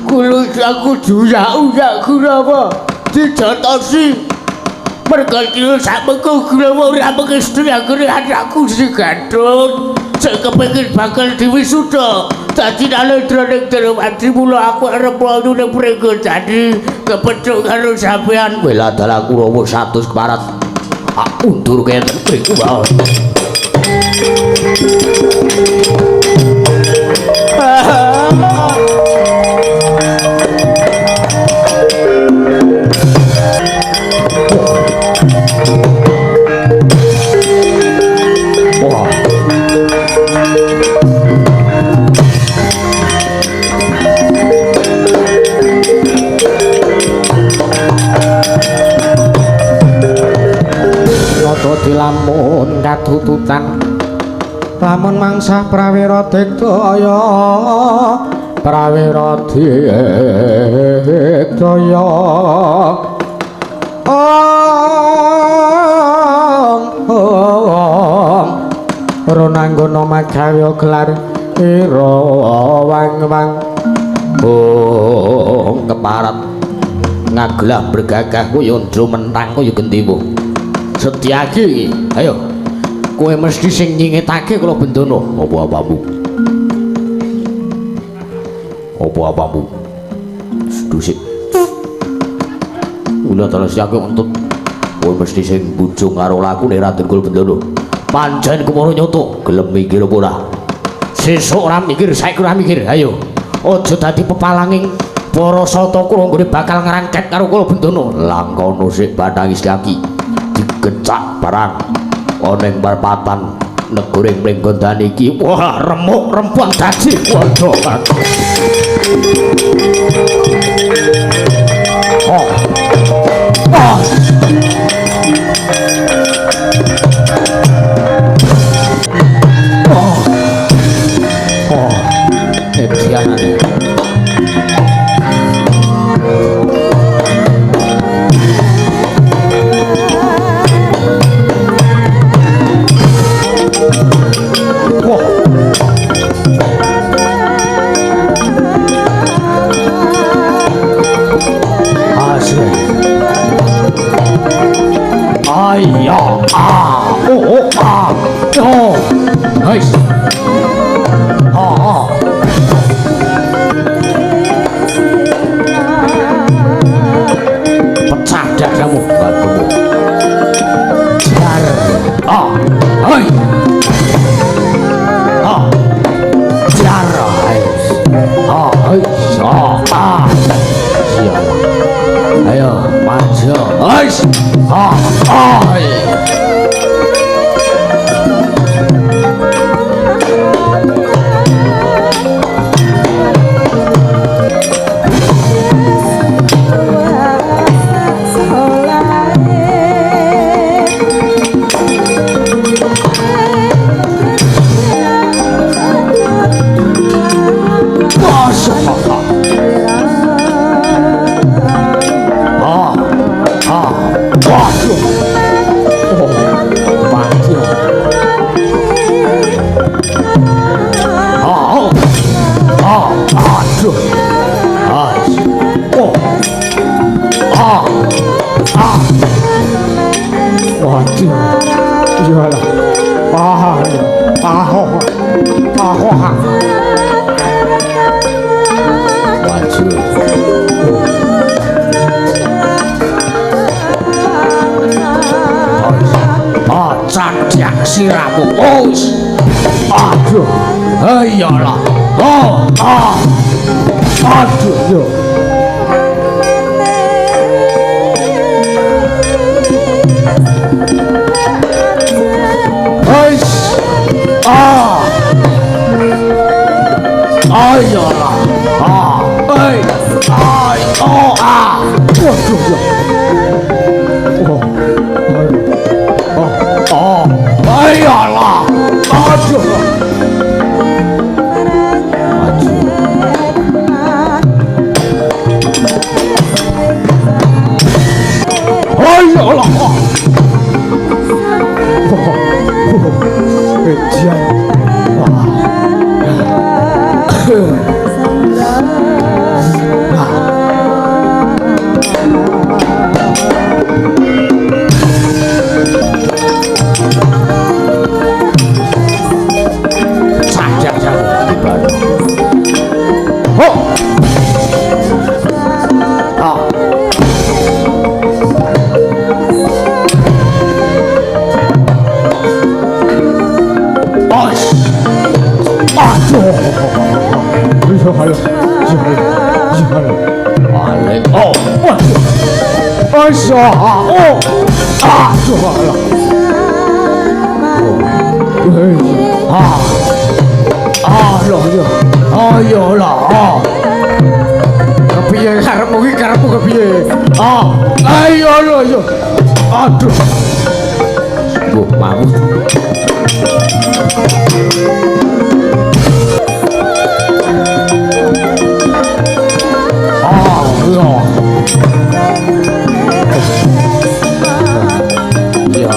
Kulo aku diuyak-uyak Kurawa dijotosi. Merga kira sakmengko Kurawa ora mengestri anggone anakku sing gandhung. Sing kepengin bakal diwisuda. Dadi nalendra ning Dermadi mula aku arep mlayu ning Pringgondani kepethuk karo sampean. Wela dalah Kurawa 100 keparat. Undur kenten mriku wae. Wah. Nata dilamun katututan lamun mangsa prawira digdaya prawira digdaya ong ronanggana magawe gelar ira wang-wang. Oh, keparat ngagelah bergagah kaya ndro mentang kaya gendewa. Setyaki, ayo. Kowe mesti sing nyingetake kula Bendana. Apa apamu? Apa apamu? Dusik. Kula terus Setyaki entut. Kowe mesti sing bujung karo lakune Raden Kula Bendana. Pancen kumara nyata, gelem mikir apa ora? Sesuk ora mikir, saiki ora mikir. Ayo. Aja dadi pepalanging para sata kula nggone bakal ngrangket karo Kula Bendana. Langkono sik batang Setyaki. Digecak barang ana ing perpatan negara ing Pringgondani iki. Wah, remuk rempong dadi padha. Oh. Oh. Oh. Oh. Edianane. Wah. Asli. Ayo, ah, oh, oh, ah, oh, nice. Ah, ah. Pecah dadamu, batumu. Jar. Ah, hai. Ah, jar. Ah, hai. Ah, ah. Siap. Ayo, maju. Ais. Ah, ah. Siramu. Oh. Aduh. Ayolah. Oh, ah. Aduh, yo. Ais. Ah. Ai, oh, ah. Waduh ya. Oh. Oh. Oh. Ayolah. Aduh. Maju. Ayolah. Ejian. Kepiye karepmu iki, karepmu kepiye? Ah, ayo ayo. Aduh. Mbok mau. Ah, iya. Iya.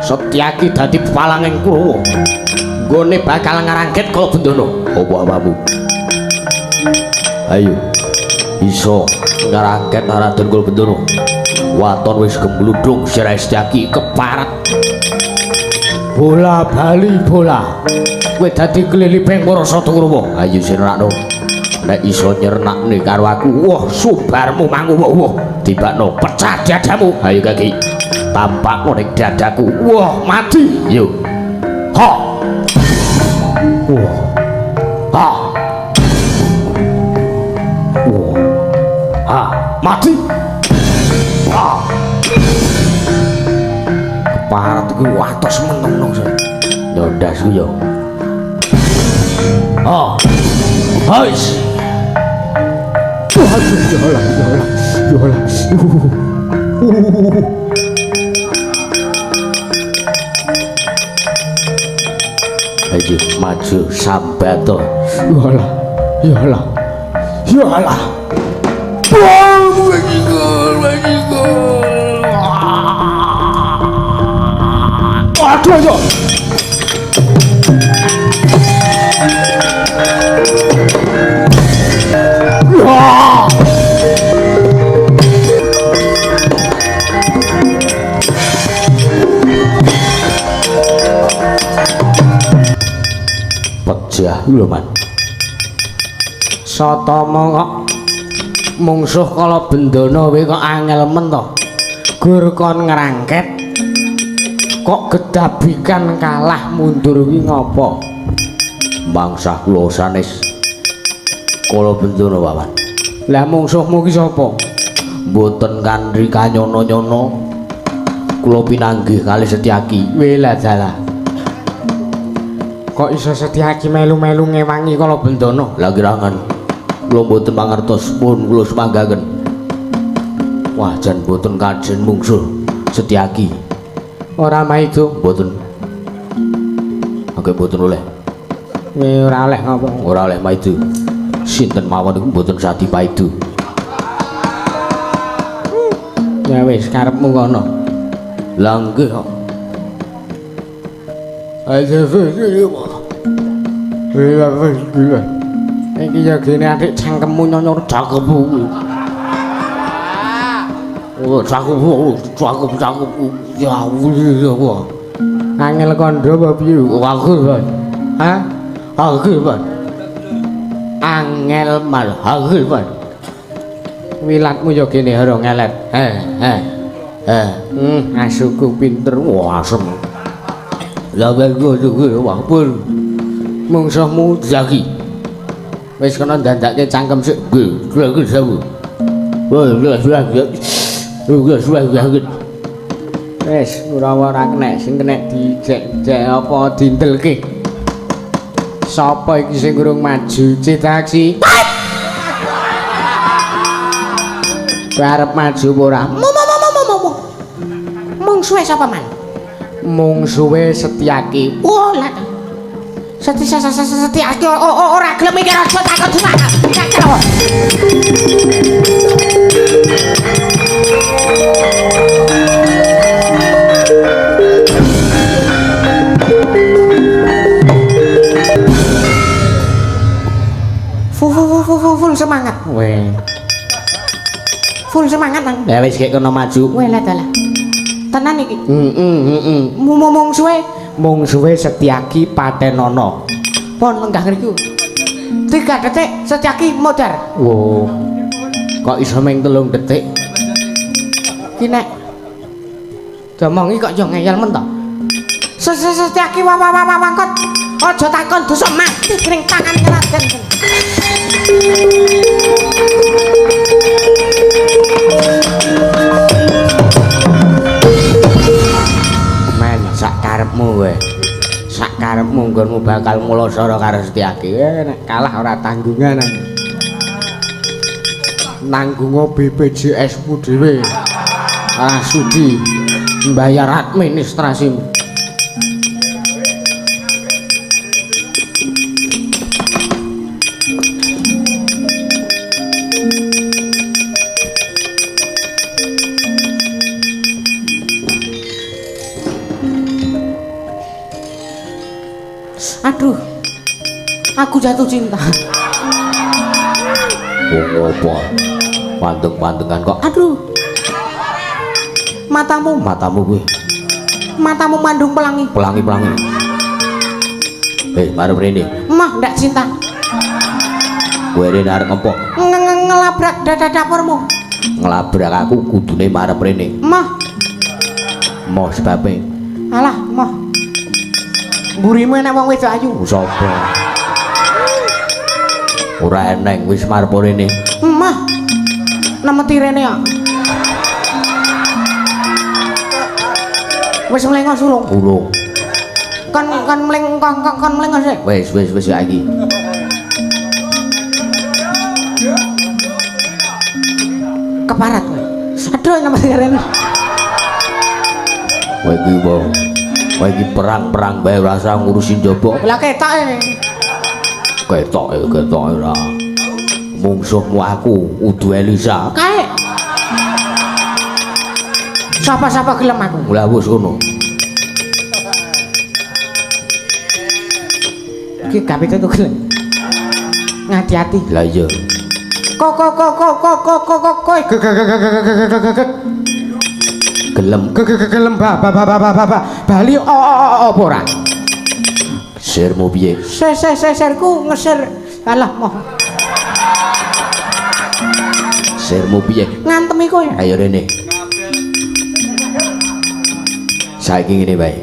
Setyaki dadi palanging Kurawa. Nggone bakal ngarangket Kala Bendana. Apa apamu? Ayo. Iso ngarangket Raden Kala Bendana. Waton wis gembludung sirahe Setyaki keparat. Bola bali bola. Kowe dadi kliliping para Sata Kurawa. Ayo sirnakno. Nek iso nyernakne karo aku, wah subarmu manguwuh-wuh. Tibakno pecah dadamu. Ayo kaki. Tampak ning dadaku. Wah, mati. Yo. Ha. Wah. Ha. Wah. Ha, mati. Ha. Keparat kuwi watos meneng-meneng. Nyondasku yo. Ha. Hais. Waduh, ya Allah, ya Allah. Ya Allah. Ayo maju sambato. Ya Allah, ya Allah, ya Allah. Waduh, ayo. Wah. Pejah lho, Man. Satama kok mungsuh Kala Bendana kowe kok angel men to. Gur kon ngrangket kok gedabikan kalah mundur kuwi ngopo? Mangsah kula sanes Kala Bendana, Paman. Lah mungsuhmu ki sapa? Mboten kanthi kanyono-nyono kula pinanggih kalih Setyaki. Welah dalah. Kok iso Setyaki melu-melu ngewangi Kala Bendana? Lah kirangan kula mboten mangertos, pun kula sumanggaken. Wah, jan mboten kajen mungsuh Setyaki. Ora maido. Mboten. Oke mboten oleh. Ora oleh ngapa? Ora oleh maido. Sinten mawon niku mboten sadi paido. Ya wis karepmu kono. Lah nggih kok. Iki ya gene adik cangkemmu nyonyor cangkemmu. Oh, cangkemmu, cangkem cangkemmu. Ya Allah. Angel kandha apa piye? Aku, Pak. Hah? Aku, Pak. Angel mal, aku, Pak. Wilatmu ya gene ora ngelet. Asuku pinter. Wah, asem. Lah wah pun. Mungsuhmu Zaki. Wis kena ndandake cangkem sik. Nggih, nggih sawu. Wah, wah, wah. Wis ora ora kenek sing kenek dijek-jek apa dindelke. Sapa iki sing urung maju? Citaksi. Kowe arep maju apa ora? Mo. Mungsuhe sapa man? Mungsuhe Setyaki. Oh, lah. Setyaki ora gelem iki aja takon semangat. Full semangat. Weh. Full semangat nang. Lah wis kek kono maju. Weh lah dalah. Tenan iki. Heeh. Mungsuhe mungsuhe Setyaki patenono. Pon lenggah ngriku. 3 detik Setyaki modar. Wo. Kok iso mung 3 detik? Ki nek diomongi kok yo ngeyel men to. Setyaki wangkot. Aja takon dosa mati kring tangan Raden. Men sak karepmu kowe. Sak karepmu nggonmu bakal mulasara karo Setyaki. Nek kalah ora tanggungan. Nanggungo BPJS-mu dhewe. Ora sudi mbayar administrasimu. Aduh, aku jatuh cinta. Wong apa? Pandeng-pandengan kok. Aduh. Matamu, matamu kuwi. Matamu mandung pelangi. Pelangi-pelangi. Marep rene. Mah, ndak cinta. Kowe rene arep ngempok. Ngelabrak dada dapurmu. Ngelabrak aku kudune marep rene. Mah. Moh sebabe. Alah, moh. Mburimu enek wong wedok ayu. Sapa? Ora eneng wis marep rene. Mah. Nemeti rene kok. Wis mlengos urung? Urung. Kon kon mleng kon kon mlengos sik. Wis wis wis saiki. Keparat kowe. Aduh nemeti rene. Kowe iki wong. Kowe iki perang-perang bae ora usah ngurusi njaba. Lah ketoke. Ketoke ketoke ora. Mungsuhmu aku udu Elisa. Kae. Sapa-sapa gelem aku. Lah wis ngono. Iki gapite tuh gelem. Ngati-ati. Lah iya. Kok kok kok kok kok kok kok kok kowe gelem gelem ba ba ba ba ba ba bali apa ora? Sirmu piye? Sirku ngesir. Alah moh. Sirmu piye? Ngantemi kowe. Ayo rene. Saiki ngene wae.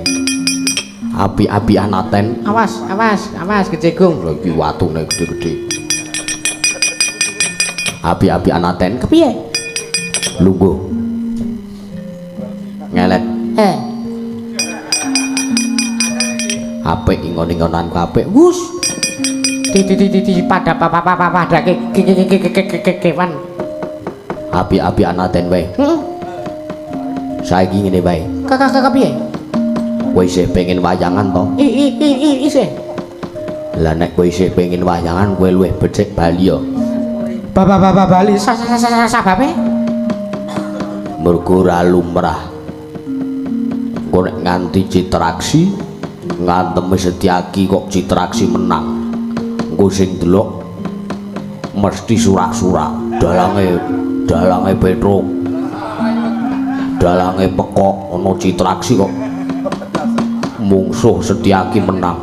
Api-api anaten. Awas, awas, awas kecegung. Lha iki watune gede-gede. Api-api anaten. Kepiye? Lungguh. Ngelet. He. Apik ingon-ingonanku apik. Wus. Ti ti ti ti pada pa pa pa pada ke ke ke ke ke kewan. Api-api anaten wae. Heeh. Saiki ngene wae. Kakak piye? Kowe isih pengen wayangan to? I isih. Lah nek kowe isih pengen wayangan kowe luwih becik bali ya. Ba bali sababe? Mergo ora lumrah. Engko nek nganti Citraksi ngantemi Setyaki kok Citraksi menang. Engko sing delok mesti surak-surak. Dalange Petruk. Dalange pekok ana Citraksi kok mungsuh Setyaki menang.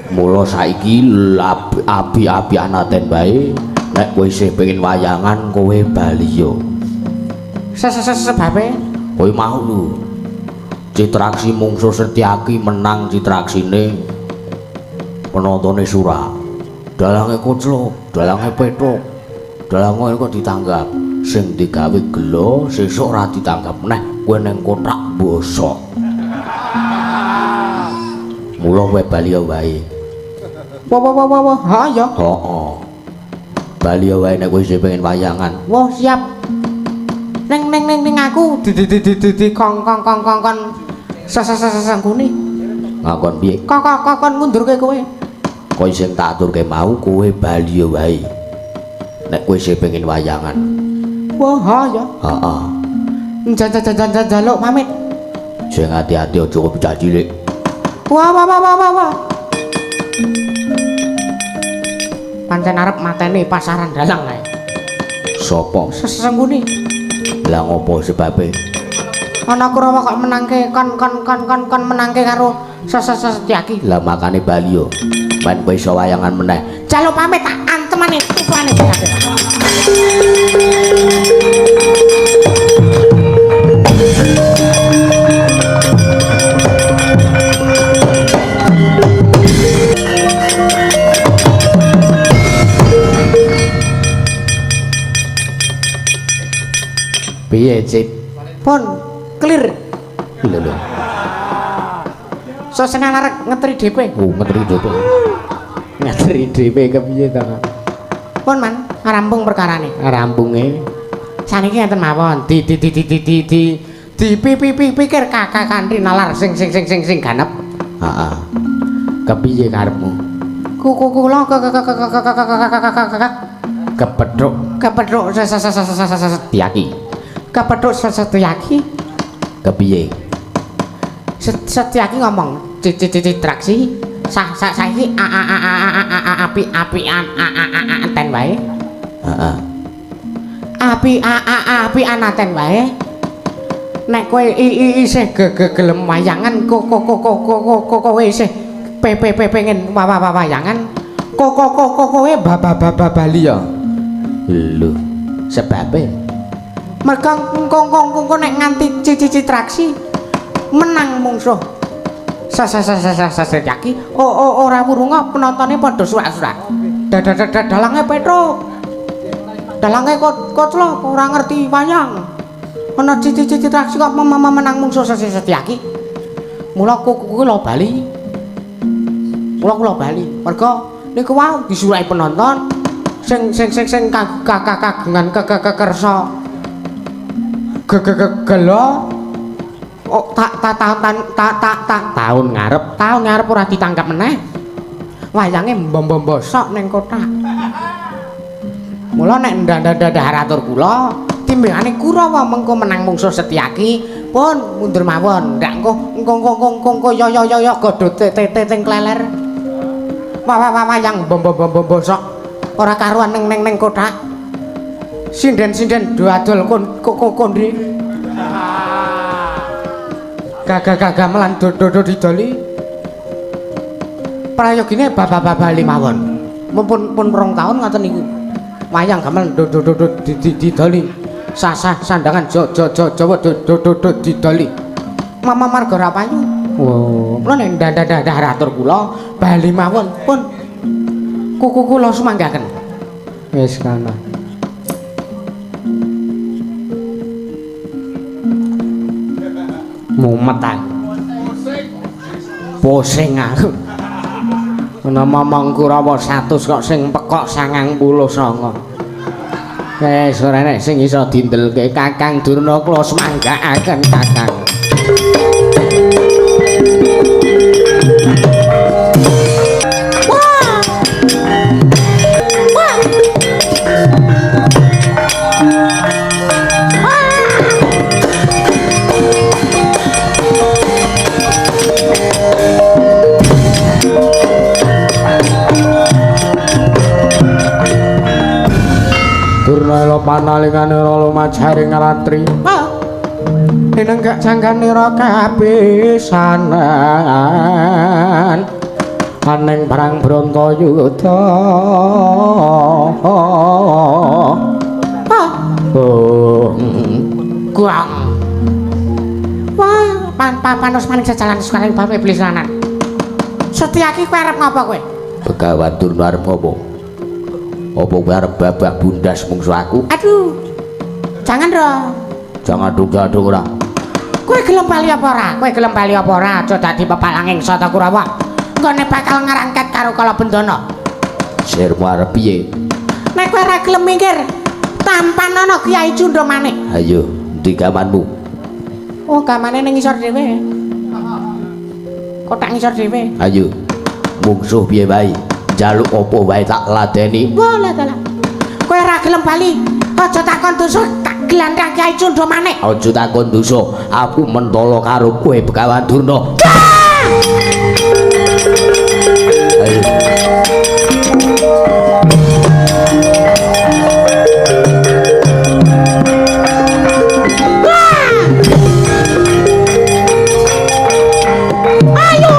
Mula saiki api-api anaten bae, nek kowe isih pengen wayangan kowe bali yo. Sebabe kowe mau lho. Citraksi mungsuh Setyaki menang Citraksine penontone surak. Dalange koclok, dalange Petruk, dalange kok ditanggap. Sing digawe gelo sesuk ora ditanggap neh, kowe ning kothak bosok. Mula kowe bali wae. Wah wah wah, ha ya. Heeh. Bali wae nek kowe isih pengen wayangan. Wah, siap. Ning aku di di kong kong kong kong kon sesengkune. Ngakon piye? Kok kon ngundurke kowe. Kowe sing tak aturke mau kowe bali wae. Nek kowe isih pengen wayangan. Wah, ha ya. Heeh. Njaluk pamit. Sing ati-ati aja kok bocah cilik. Wah wah wah wah wah. Pancen arep mateni pasaran dalang kae. Sopo? Sesengkune. Lah ngopo sebabe? Ana Kurawa kok menangke kon menangke karo Setyaki. Lah makane bali yo. Men kowe iso wayangan meneh. Jaluk pamit tak antemane tupane. Piye, Cit? Pun clear. Lho lho. Sosena arek ngetri DP. Oh, ngetri DP. Ngetri DP kepiye to? Pun man, rampung perkarane. Rampunge. Saniki ngeten mawon, di di di di di di di di pi pi pi pikir kakak kanthi nalar sing sing sing sing sing ganep. Heeh. Kepiye karepmu? Kuku kula ke kepethuk kepethuk Setyaki. Kepethuk Setyaki. Kepiye? Setyaki ngomong Citraksi sah sah saiki a a a a a a api apian a a a a ten wae. Heeh. Api a a api anaten wae. Nek kowe isih gelem wayangan ko ko ko ko ko kowe isih p p p pengen wayangan ko ko ko ko kowe ba ba ba bali ya. Lho, sebabe merga engko nek nganti Citraksi menang mungsuh Setyaki ora wurunga penontone padha surak-surak. Dalange Petruk. Dalange koclok ora ngerti wayang. Ana Citraksi kok menang mungsuh Setyaki. Mula kula bali. Mula kula bali. Merga niku wau disuraki penonton sing sing sing sing kagungan kekersa gegelo oh tak tak tak tak tak tahun ngarep ora ditangkap meneh wayange mbom-mbom bosok ning kothak. Mula nek ndandan atur kula timbangane Kurawa mengko menang mungsuh Setyaki pun mundur mawon ndak engko engko engko yo yo yo yo godho te te teng kleler wah wayang mbom-mbom bosok ora karuan ning ning ning kothak. Sinden-sinden do adol kondri gagah-gagah melan do didoli prayogine babah-babah mawon mumpun pun 2 tahun ngoten niku wayang gamelan do didoli sasah sandangan jo Jawa do didoli mama marga ra payu. Oh, kula nek ndandan atur kula bali mawon pun kuku kula sumanggaken wis kana. Mumet aku. Pusing aku. Ana momong Kurawa 100 kok sing pekok 99. Wis ora enek sing iso dindelke Kakang Durna kula semanggaaken Kakang. Durna panalingane lumajaring ratri. Dinenggak jangganira kapisanan. Aning perang Bratayuda. Oh. Guang. Wah, pan-papanus maning sejalan sukaring bab iblis lanang. Setyaki kowe arep ngapa kowe? Begawan Durna arep ngapa? Apa kowe arep babak bundas mungsu aku? Aduh. Jangan dong. Jangan dong ora. Kowe gelem bali apa ora? Kowe gelem bali apa ora? Aja dadi pepalanging Sata Kurawa. Nggone bakal ngarangket karo Kalabendana. Sirmu arep piye? Nek kowe ora gelem minggir, tampan ana Kyai Cundha Manik. Ayo, endi gamanmu? Oh, gamane ning ngisor dhewe. Kotak ngisor dhewe. Ayo. Mungsuh piye wae? Njaluk apa wae tak ladeni. Wah, lah dalah. Kowe ora gelem bali, aja takon dosa tak glandang Kyai Cundha Manik. Aja takon dosa, aku mentolo karo kowe Begawan Durna. Ayo. Ayo.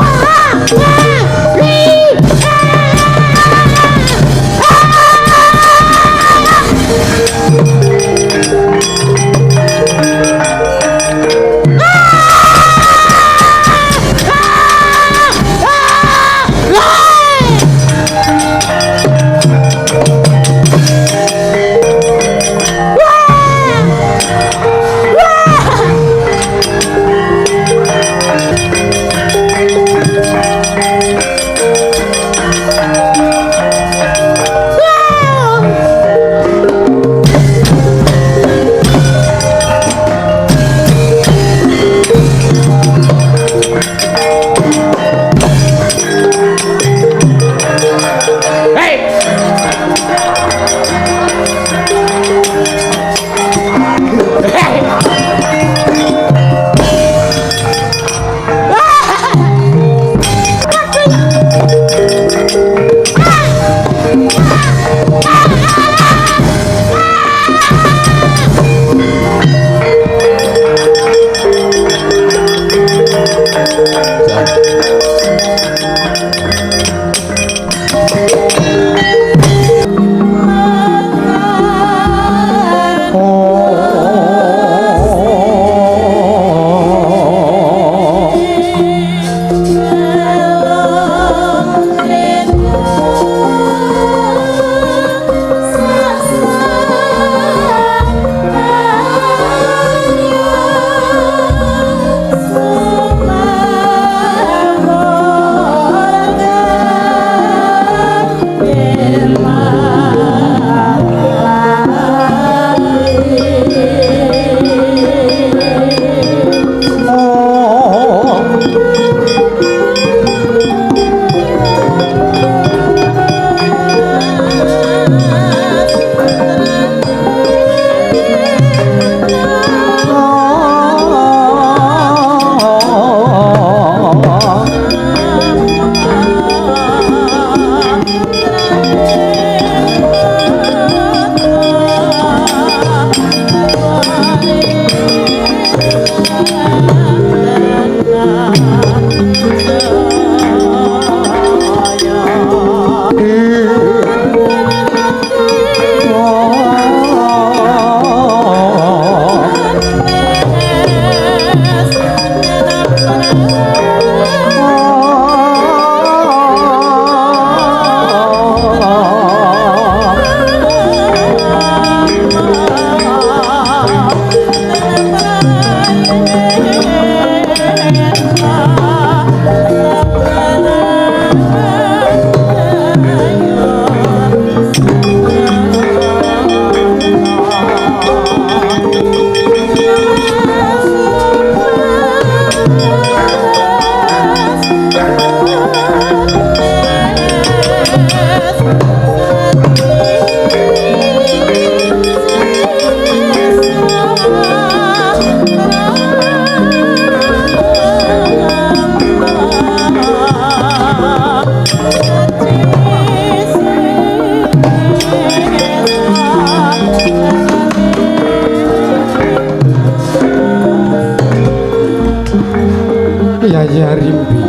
Yayi Arimbi,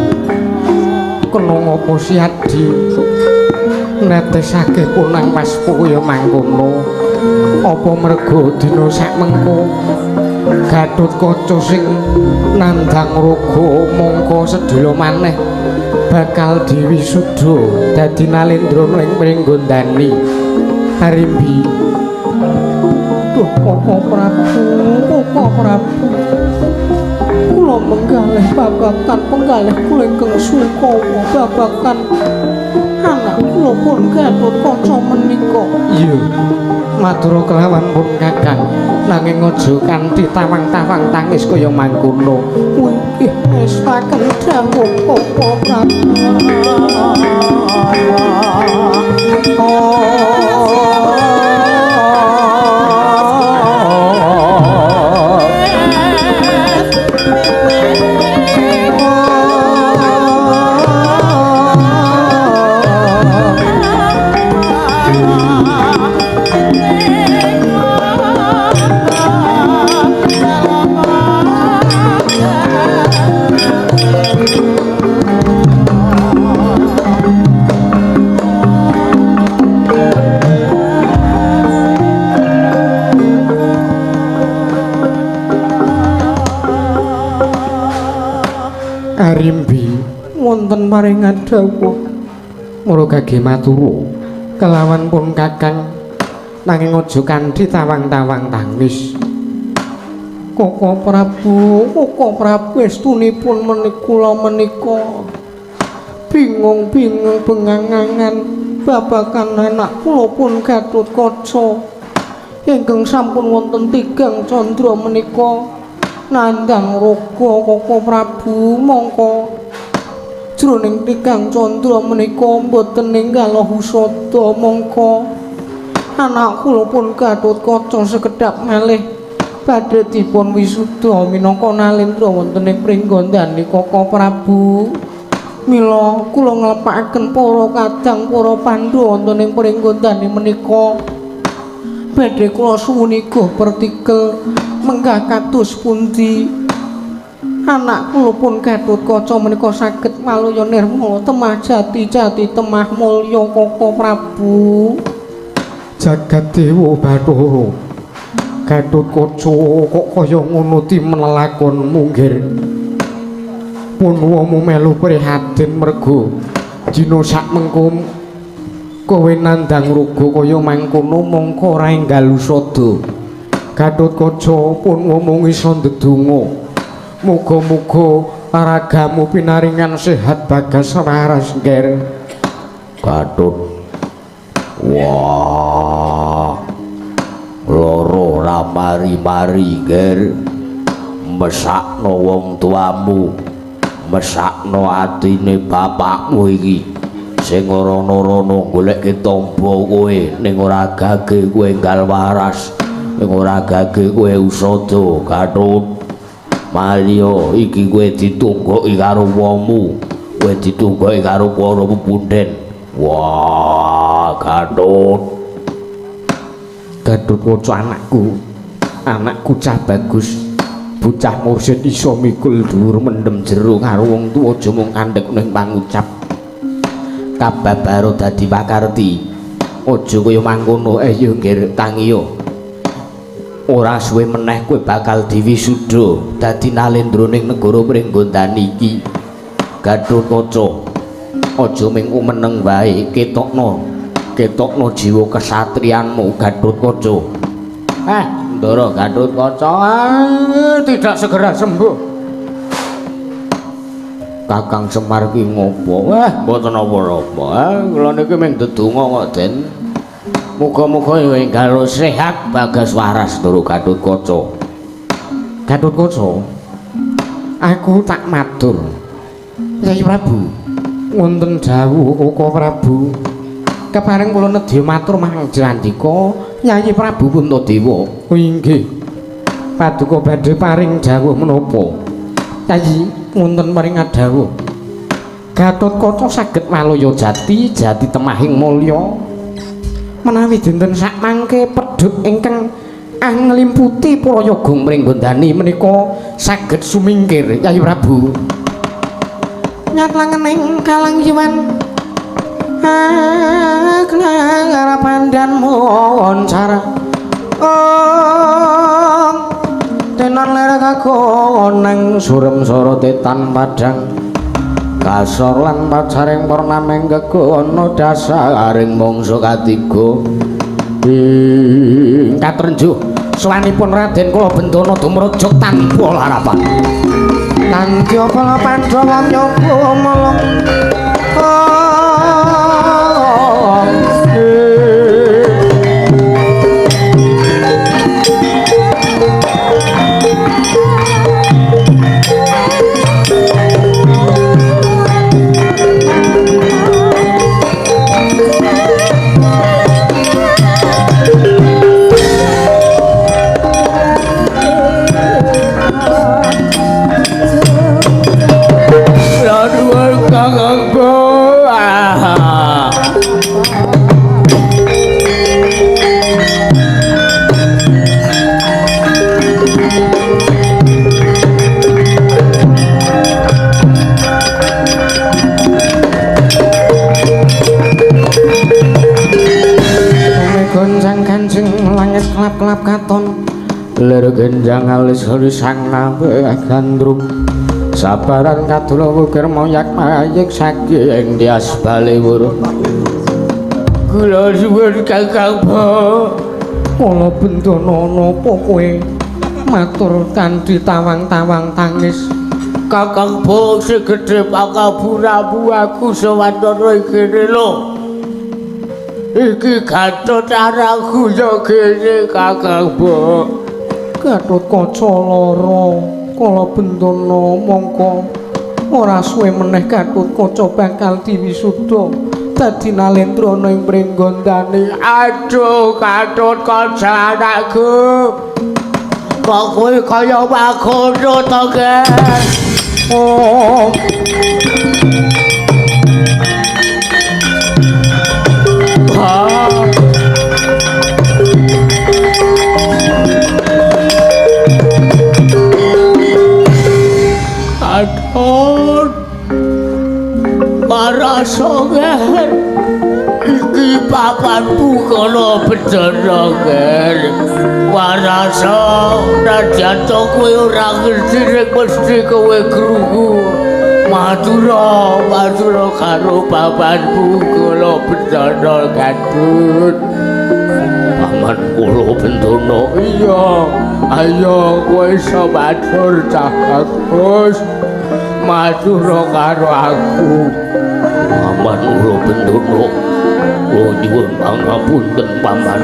kena ngapa si Adi netesake kunang waspa kaya mangkono? Apa merga dina sakmengko Gatotkaca sing nandhang raga mangka sedhela maneh bakal diwisuda dadi nalendra ing Pringgondani? Arimbi, duh Koko Prabu, Koko Prabu, kula menggalih babagan penggalih kula ingkang sukawa babagan anak kula pun Gatotkaca menika. Iya, matur kelawan pun Kakang, nanging aja kanthi tawang-tawang tangis kaya mangkono. Inggih, estaken dawuh Koko Prabu. Arimbi, wonten paringan dawuh mara gage maturu kelawan pun Kakang, nanging aja kanthi tawang-tawang tangis. Koko Prabu, Koko Prabu, estunipun menikula menika bingung-bingung bengangan babagan anak kula pun Gatotkaca ingkang sampun wonten tigang candra menika nandhang raga. Koko Prabu, mongko jroning tigang candra menika mboten ninggal usada, mongko anak kula pun Gatotkaca sekedhap malih badhe dipun wisuda minangka nalendra wonten ing Pringgondani. Koko Prabu, mila kula nglepakaken para kadang para pandhu wonten ing Pringgondani menika badhe kula suwuni goh pertikel menggah kados pundi anak kula pun Gatotkaca menika saged maluya nirmala temah jati-jati temah mulya. Koko Prabu. Jagat Dewa Bathara, Gatotkaca kok kaya ngono timen lakonmu nggir. Punwamu melu prihatin merga dina sakmengko kowe nandhang raga kaya mangkono mongko ora enggal usada. Gatotkaca, punwamu iso ndedonga muga-muga ragamu pinaringan sehat bagas waras ngger. Gatot, wah, loro ora mari-mari ngger. Mesakno wong tuamu, mesakno atine bapakmu iki sing ora ana-ana goleke tamba kowe ning ora gage kowe enggal waras, ning ora gage kowe usada. Gatot, Mario iki kowe ditunggoki karo wongmu, kowe ditunggoki karo para pepunden. Wah, Gatot, Gatotkaca anakku, anakku cah bagus, bocah mursid iso mikul dhuwur mendem jero karo wong tuwa aja mung kandhek ning pangucap. Kababaro dadi pakarti. Aja kaya mangkono, ya nggir tangiya. Ora suwe meneh kowe bakal diwisuda dadi nalendra ning negara Pringgondani iki. Gatotkaca, aja mung meneng wae, ketokno, ketokno jiwa kesatrianmu Gatotkaca. Ndara Gatotkaca, tidak segera sembuh. Kakang Semar ki ngopo? Mboten napa-napa. Kula niki mung ndedonga kok, Den. Muga-muga enggal sehat bagas waras Ndara Gatotkaca. Gatotkaca, aku tak matur. Kyai Prabu, wonten dawuh Koko Prabu. Kepareng kula nedya matur marang Jrandika Kyai Prabu Puntadewa. Inggih. Paduka badhe paring dawuh menapa? Kyai, wonten paring dawuh. Gatotkaca saged malaya jati, jati temahing mulya. Menawi dinten sakmangke pedhut ingkang anglimputi prayoga Pringgondani menika saged sumingkir Kyai Prabu. Nyatlangening kalang jiwan harapan dan mohon cara tenan ler kagoneng surem sorote tan padang kasor lan pacaring purnaming gegono dasaring mangsa katiga ing katrenjuh sowanipun Raden kula bendana dumrejog tanpa larapan tandya para Pandhawa nyoba melung. Klap-klap katon lir genjang alis sang nabe gandrung sabaran kadula wukir moyak mayik saking dias baliwur. Kula suwun Kakang Bo. Kala bendana napa kowe matur kanthi tawang-tawang tangis? Kakang Bo sing gedhe pakaburamu aku sewantara iki lho. Iki Gatot araku yo kene Kakang Bo. Gatot kaca lara kala bendana mongko ora suwe meneh Gatot kaca bakal diwisuda dadi nalendrana ing Pringgondani. Aduh Gatot kaca anakku. Kok kowe kaya makono to, Ger? Oh. Aduh, para songer, iki papanku kala bendana, Ger. Warasa, nadyan to kowe ora ngerti nek mesti kowe krungu. Matura, matura karo papanku kala bendana Gatut. Paman kula bendana, iya. Ayo kowe iso matur cah bagus. Matura karo aku. Paman kula bendana, kula nyuwun pangapunten paman.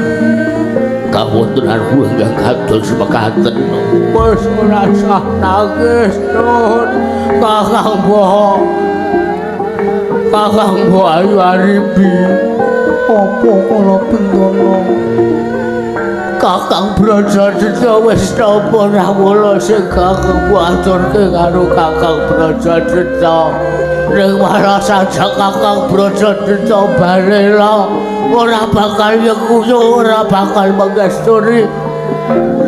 Kawontenan kula ingkang kados mekaten. Wis ora usah nangis, Nun. Kakang Bo. Kakang Bo ayu Arimbi. Apa kala bendana? Kakang Brajadita wis nampa rawuh sing kakang aturke karo Kakang Brajadita. Ning malah saja Kakang Brajadita balela ora bakal nyekuyu, ora bakal mengesturi.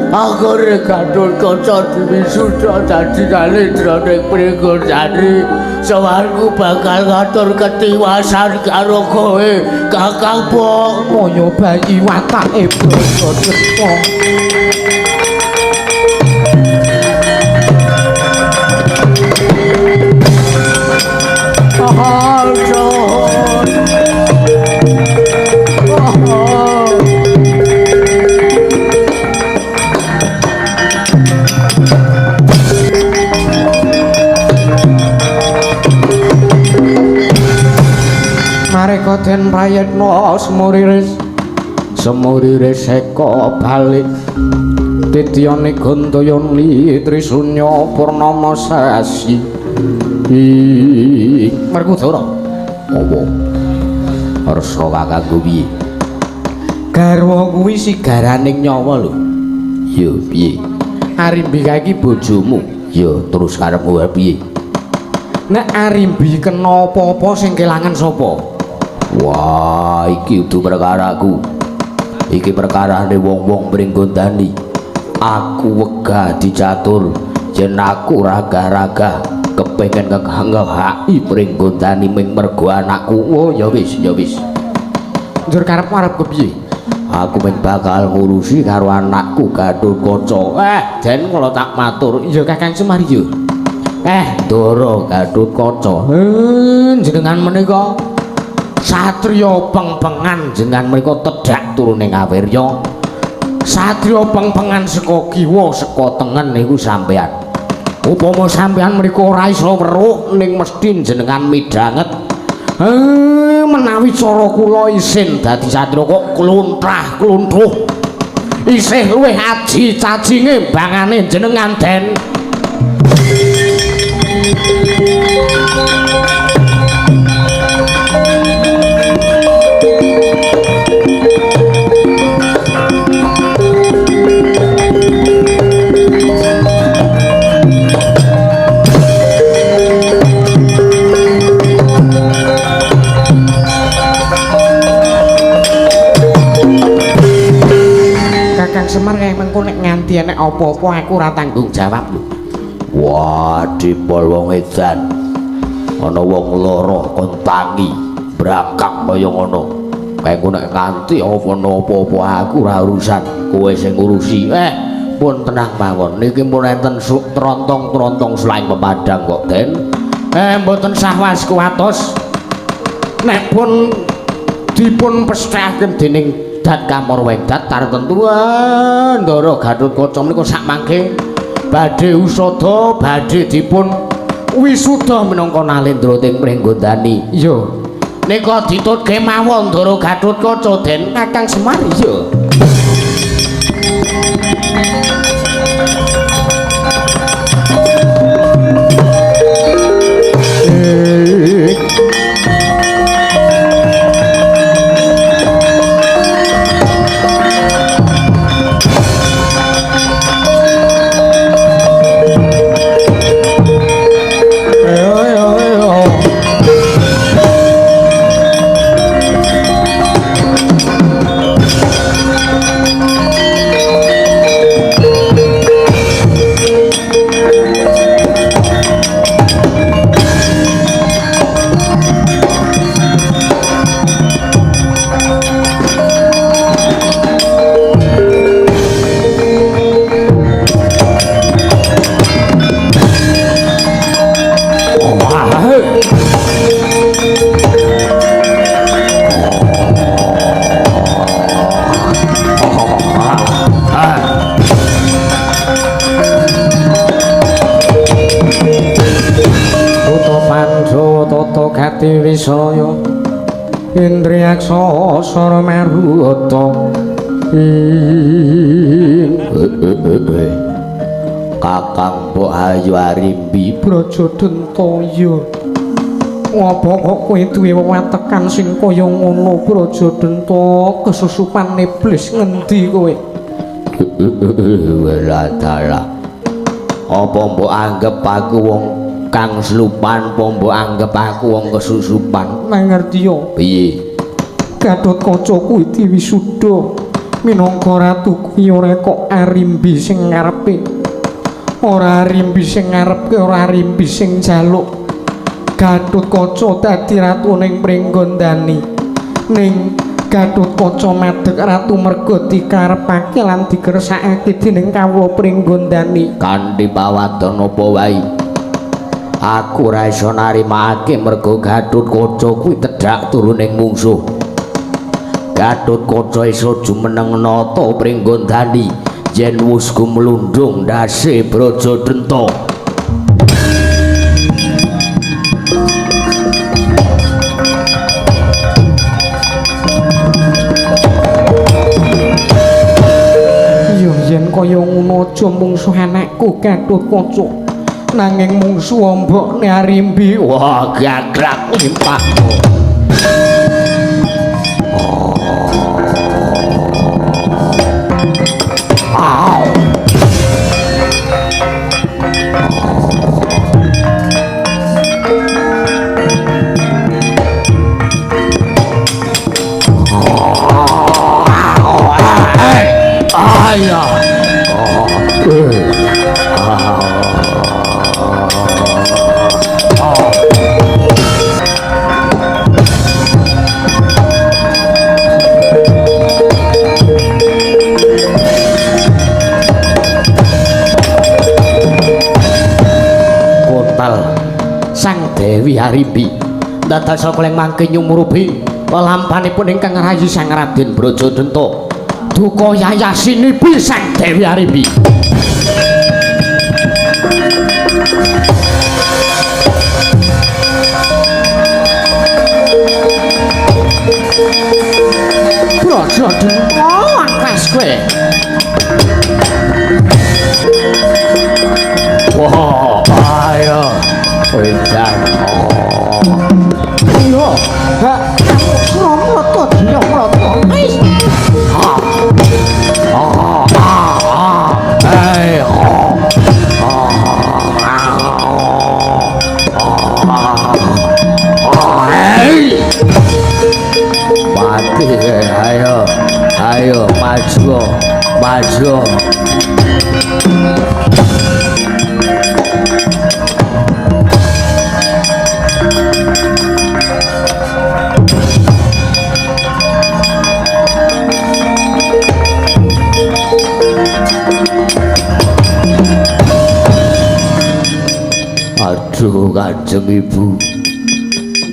Anggone Gatot Kaca diwisuda dadi nalendra ning Pringgondani. Sawarku bakal ngatur ketiwasan karo kowe, Kakang Bo. Kaya bayi watake Brajadita. Mareka den prayitna semuriris semuriris eka balik tityane gantayani trisunya purnama sasi. Werkudara apa rasa kakangku piye? Garwa kuwi sigaraning nyawa lho. Ya piye? Arimbi kae iki bojomu. Ya terus karepmu piye? Nek Arimbi kena apa-apa sing kelangan sapa? Wah, iki udu perkaraku. Iki perkarane wong-wong Pringgondani. Aku wegah dicatur yen aku ragah-ragah. Kepengin ngehaki Pringgondani ming mergo anakku. Oh ya wis, ya wis. Njur karepmu arep kepiye? Aku ming bakal ngurusi karo anakku Gatotkaca. Den kula tak matur. Iya Kakang Semar ya. Ndara Gatotkaca. Jenengan menika satriya pengpengan, jenengan menika tedhak turune ngawirya. Satriya pengpengan saka kiwa saka tengen niku sampean. Upama sampean mriku ora iso weruh ning mesthi jenengan midhanget. Menawi cara kula isin dadi satriya kok kluntrah-kluntruh. Isih luwih aji cacinge bangane jenengan, Den. Kakang Semar kaya mengko nek nganti enek apa-apa aku ora tanggung jawab lho. Wah, dipol wong edan. Ana wong loro kon tangi, brangkak kaya ngono. Kaya engko nek nganti apa-apa aku ora urusan, kowe sing ngurusi. Pun tenang mawon. Niki pun enten trontong-trontong selain pepadang kok, Den. Mboten sah was kuwatos. Nek pun dipun pesthekaken dening Dat Kamar Wedat tartentu Ndara Gatotkaca menika sak mangke badhe usada badhe dipun wisuda minangka nalendra teng Pringgondani. Iya. Nika ditutke mawon Ndara Gatotkaca, Den. Kakang Semar iya. Wisaya Indriyaksa Sara Maruta ing Kakang Mbok Ayu Arimbi Braja Dentaya. Ngopo kok kowe duwe wewatekan sing kaya ngono Braja Denta? Kesusupan iblis ngendi kowe? Welah dalah. Apa mbok anggep aku wong kang slupan, apa mbok anggep aku wong kesusupan? Mangerti yo. Piye? Gatotkaca kuwi diwisuda minangka ratu kuwi ora kok Arimbi sing ngarepe. Ora Arimbi sing ngarepke, ora Arimbi sing njaluk. Gatotkaca dadi ratu ning Pringgondani. Ning Gatotkaca madeg ratu merga dikarepake lan dikersakake dening kawula Pringgondani. Kanthi pawadon apa wae aku ora iso narimakake merga Gatotkaca kuwi tedhak turuning mungsuh. Gatotkaca iso jumeneng nata Pringgondani yen wus gumlundung ndase Braja Denta. Iya yen kaya ngono aja mungsuh anakku Gatotkaca. Nanging mungsuh mbokne Arimbi. Wah, gagrak limpahmu. bakal Sang Dewi Arimbi. Dados saka mangke nyumurupi lelampanipun ingkang rayi Sang Raden Brajadenta. Duka yayasinipi Sang Dewi Arimbi. Brajadenta akas kowe. Wah, ayo. Wedan. Iya. Ha, mroto dia mroto. Wis. Ha. Ah, ah, ah. Ayo. Mati, ayo. Ayo, maju. Maju. Aduh Kanjeng Ibu,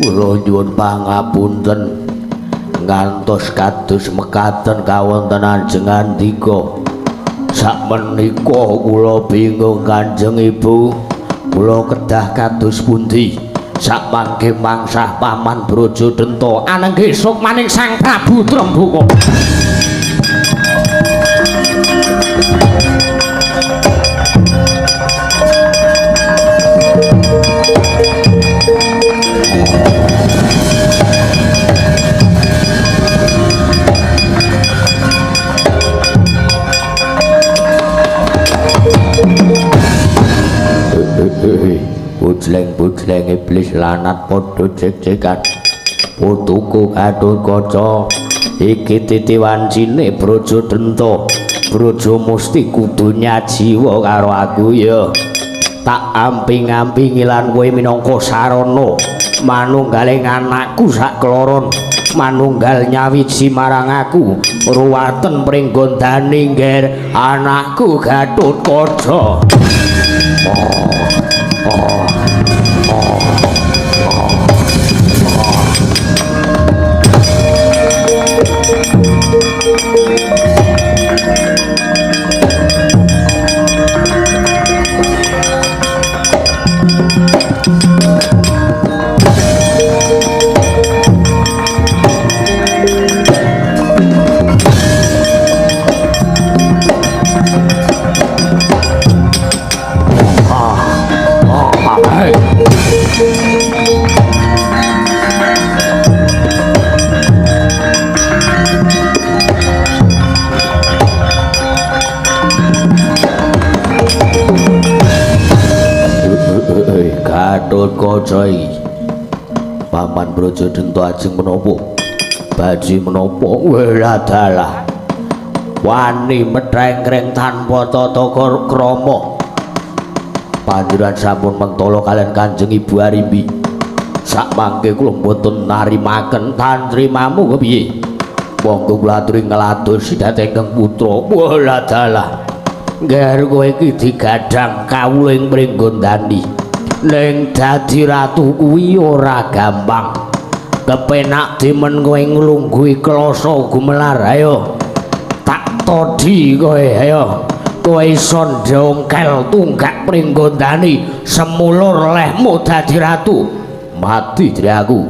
kula nyuwun pangapunten ngantos kados mekaten kawonten anjengandika. Sakmenika kula bingung Kanjeng Ibu, kula kedah kados pundi? Sakmangke mangsah Paman Brajadenta anenggih sukmaning Sang Prabu Trembaka. Bujleng-bujleng iblis lanat padha cek-cekan. Putuku Gatotkaca iki titiwancine Brajadenta. Braja musti kudu nyajiwa karo aku ya. Tak amping-ampingi lan kowe minangka sarana manunggaling anakku sakloron, manunggal nyawiji marang aku. Ruwaten pringgondani ngger anakku Gatotkaca. Oh, oh, oh, oh. Gatotkaca iki. Paman Brajadenta ajeng menapa? Baji menapa? Welah dalah. Wani metrengkreng tanpa tata krama. Panjenengan sampun mentala kalian Kanjeng Ibu Arimbi. Sakmangke kula mboten narimaken tantrimamu kepiye? Monggo kula aturi ngladosi dhateng putra. Welah dalah. Ngger kowe iki digadhang kawula ing Pringgondani. Ning dadi ratu kuwi ora gampang. Kepenak demen kowe nglungguhi klasa gumelar. Ayo tak todhi kowe, ayo. Kowe iso ndongkel tunggak Pringgondani semulur lehmu dadi ratu. Mati jere aku.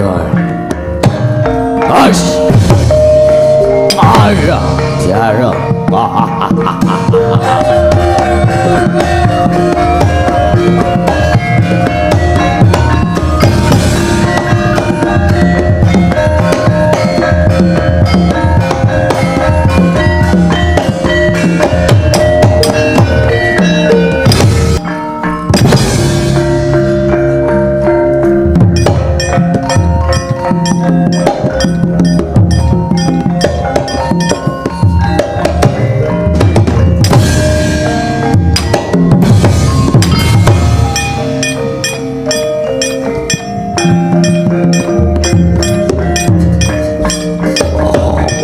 Ayo. As. Ayo, jaro.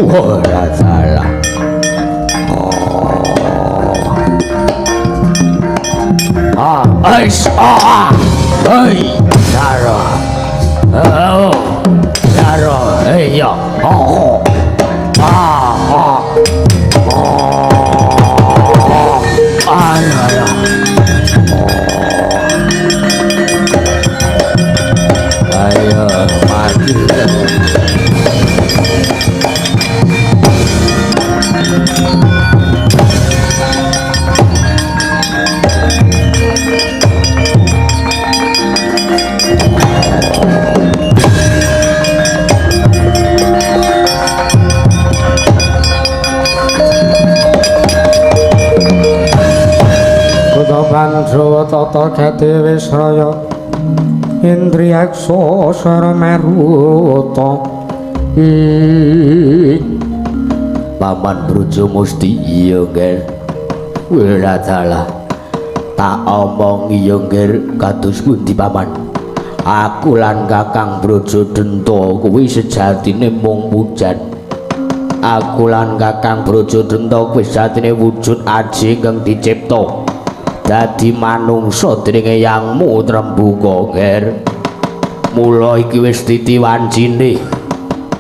Ora salah. Ah, ais, ah, ai, jaro. Oh, jaro, iya, oh, ah, ah, oh, ah, ayo, mati. Pandhawa tata gati wisraya indriyaksa sara maruta. Paman Brojo Musti iya nggih. Weladalah tak omongi ya nggih kados pundi paman. Aku lan Kakang Brojo Denta kuwi sejatine mung pujan. Aku lan Kakang Brojo Denta kuwi sejatine wujud aji ingkang dicipta dadi manungsa dening Eyangmu Trembuka nger. Mula iki wis titi wancine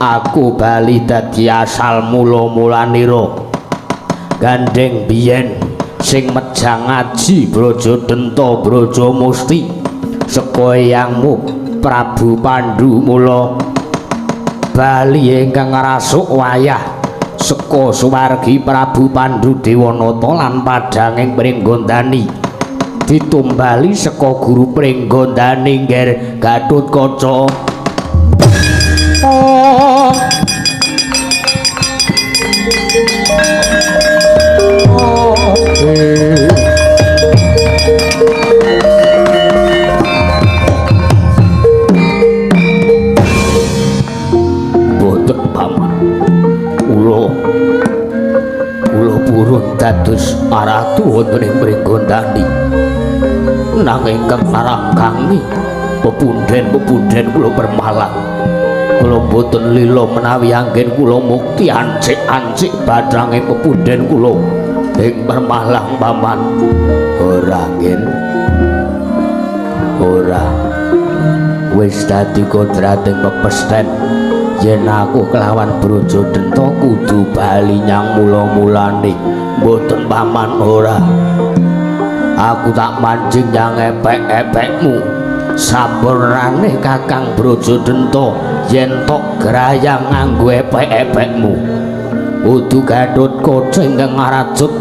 aku bali dadi asal mula-mulanira. Gandeng biyen sing mejang aji Brojo Denta Brojo Musti saka Eyangmu Prabu Pandu. Mula bali ingkang ngrasuk wayah saka suwargi Prabu Pandu Dewanata lan padhanging Pringgondani ditumbali saka guru Pringgondani Ngger Gatotkaca. Oh. Oh. Boten paman, kula purun dados aratu wonten ing Pringgondani, nanging ingkang narangkangi pepundhen-pepundhen kula permalang. Kula boten lila menawi anggen kula mukti ancik-ancik badhange pepundhen kula ing permalang paman. Ora nggih, ora, wis dadi kodrating pepesten yen aku kelawan Brojo Denta kudu bali nyang mula-mulane. Mboten paman, ora, aku tak mancing nyang epek-epekmu. Sampurnane Kakang Brojo Denta yen tok grayang nganggo epek-epekmu. Udu Gatotkaca ingkang ngarajut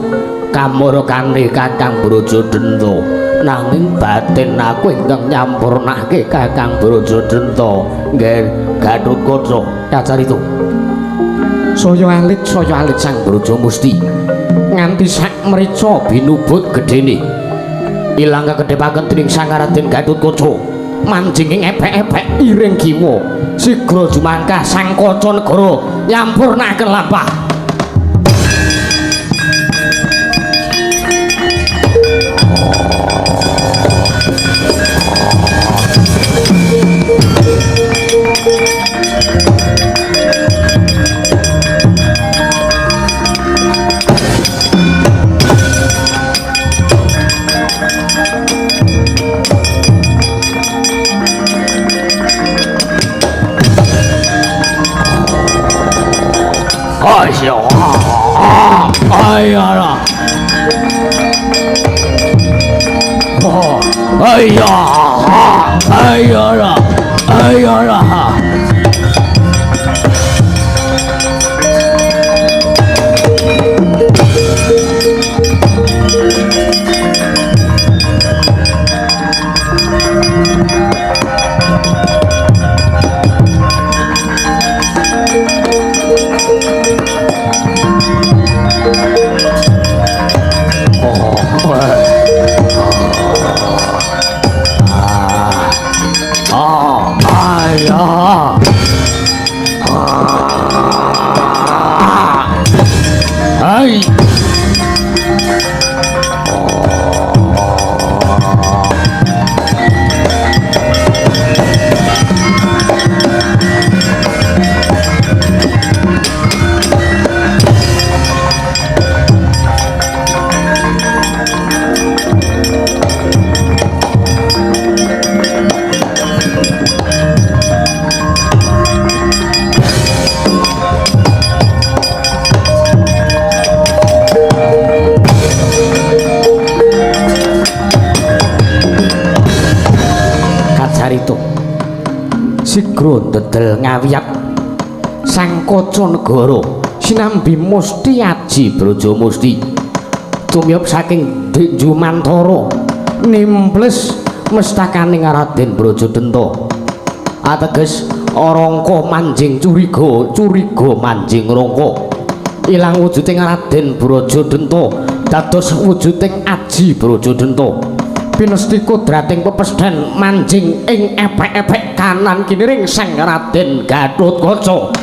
kamurkane Kakang Brojo Denta, nanging batin aku ingkang nyampurnake Kakang Brojo Denta. Nggih Gatotkaca kacarita. Saya alit Sang Brojo Musti nganti sak mrica binubut gedene ilang kakedhepaken dening Sang Raden Gatotkaca manjing ing epek-epek iring kiwa sigra jumangkah sang kaca negara nyampurnaken lampah. 哎呀，哎呀啦，哎呀啦！ carita. Sigra ndedel ngawiyat sang kaca negara sinambi musti aji Braja Musti. Tumiyop saking Jumantara nimples mestakaning Raden Brajadenta. Ateges Rangka manjing curiga, curiga manjing Rangka. Ilang wujuding Raden Brajadenta dados wujuding aji Brajadenta. Pinesti kodrating pepesdhen manjing ing epek-epek kanan kiniring Sang Raden Gatotkaca.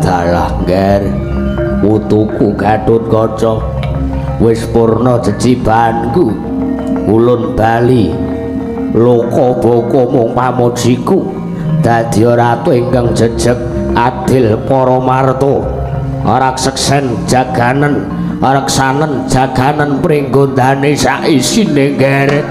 Dalah ngger putuku Gatotkaca wis purna jejibanku ulun bali loka baka mung pamujiku dadi ratu ingkang jejeg adil paramarta rakseksen jaganen reksanen jaganen pringgondane saisine ngger.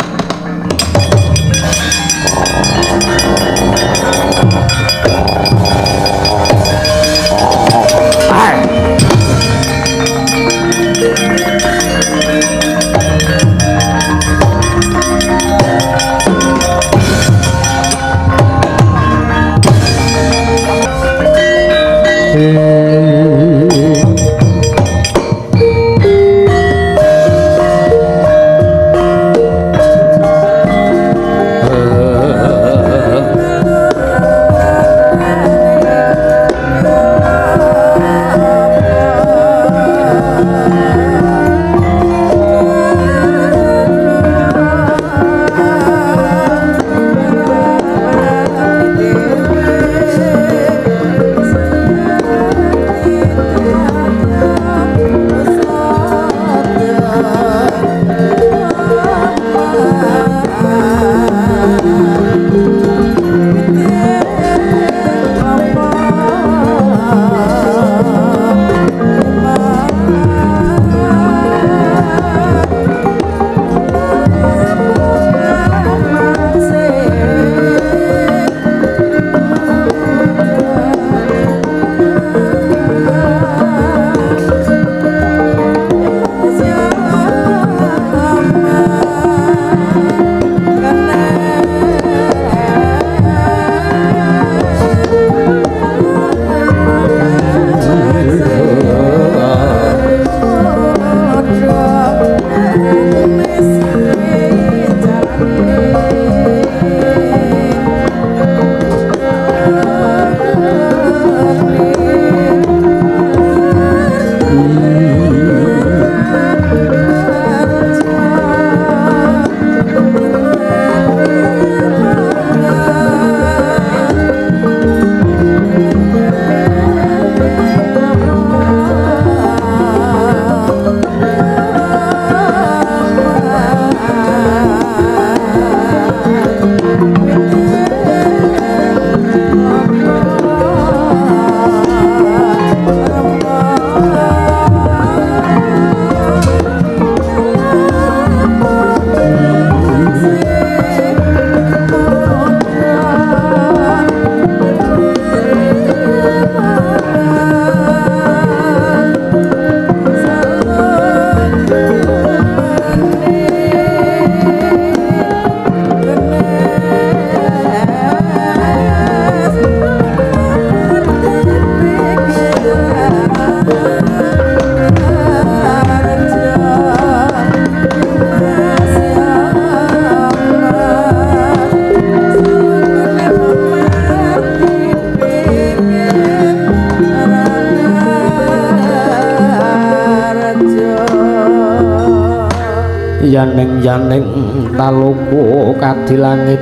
Yaning-yaning taloko kadi langit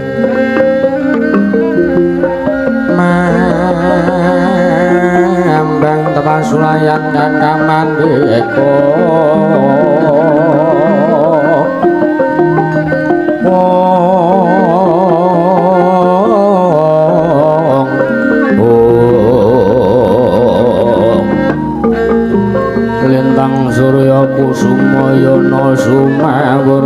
mambang tepasulayan kang kamandeka. Lintang surya kusumayana sumawur.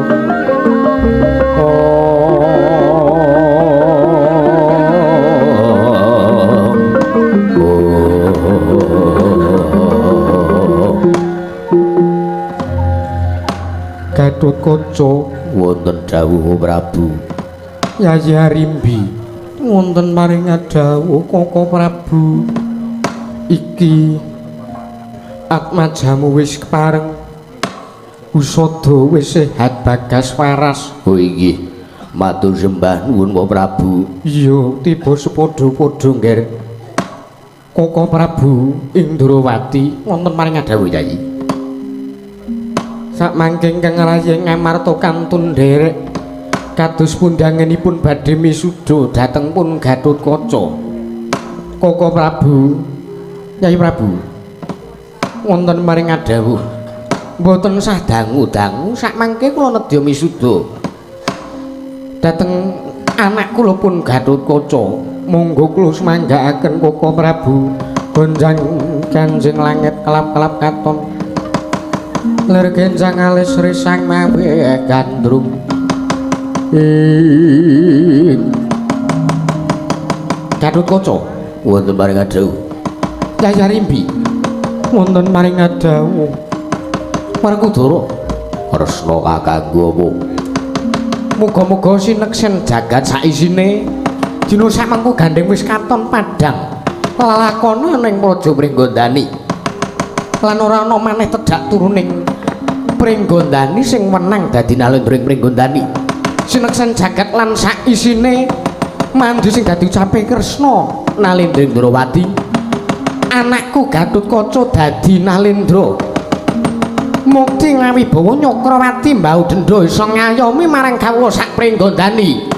Gatotkaca wonten dawuh Prabu. Yayi Arimbi wonten paring dawuh Koko Prabu. Iki atmajamu wis kepareng, usada wis sehat bagas waras. Oh inggih, matur sembah nuwun Bapak Prabu. Iya, tiba sepadha-padha ngger. Koko Prabu Indrawati wonten paring dawuh Yayi. Sakmangke ingkang rayi Ngamarta kantun nderek kados pundangenipun badhe misuda dhateng pun Gatotkaca. Koko Prabu, Yayi Prabu wonten maring dawuh mboten sah dangu-dangu sakmangke kula nedya misuda dhateng anak kula pun Gatotkaca. Monggo kula sumanggaaken Koko Prabu. Gonjang kanjeng langit kelap-kelap katon lir genjang alis risang mawe gandrung. Gatotkaca wonten paring dawuh. Yayi Arimbi wonten maring dawuh. Werkudara Kresna kakangku apa? Muga-muga sineksen jagat saisine dina samengko gandeng wis katon padhang lelakone ning Praja Pringgondani lan ora ana maneh tedhak turuning Pringgondani sing wenang dadi nalendra ing Pringgondani. Sineksen jagat lan saisine mandi sing dadi ucape Kresna Nalendra Indrawati. Anakku Gatotkaca dadi Nalendra. Mukti ngawibawa Nyakrawati mbau dendha iso ngayomi marang kawula sak Pringgondani.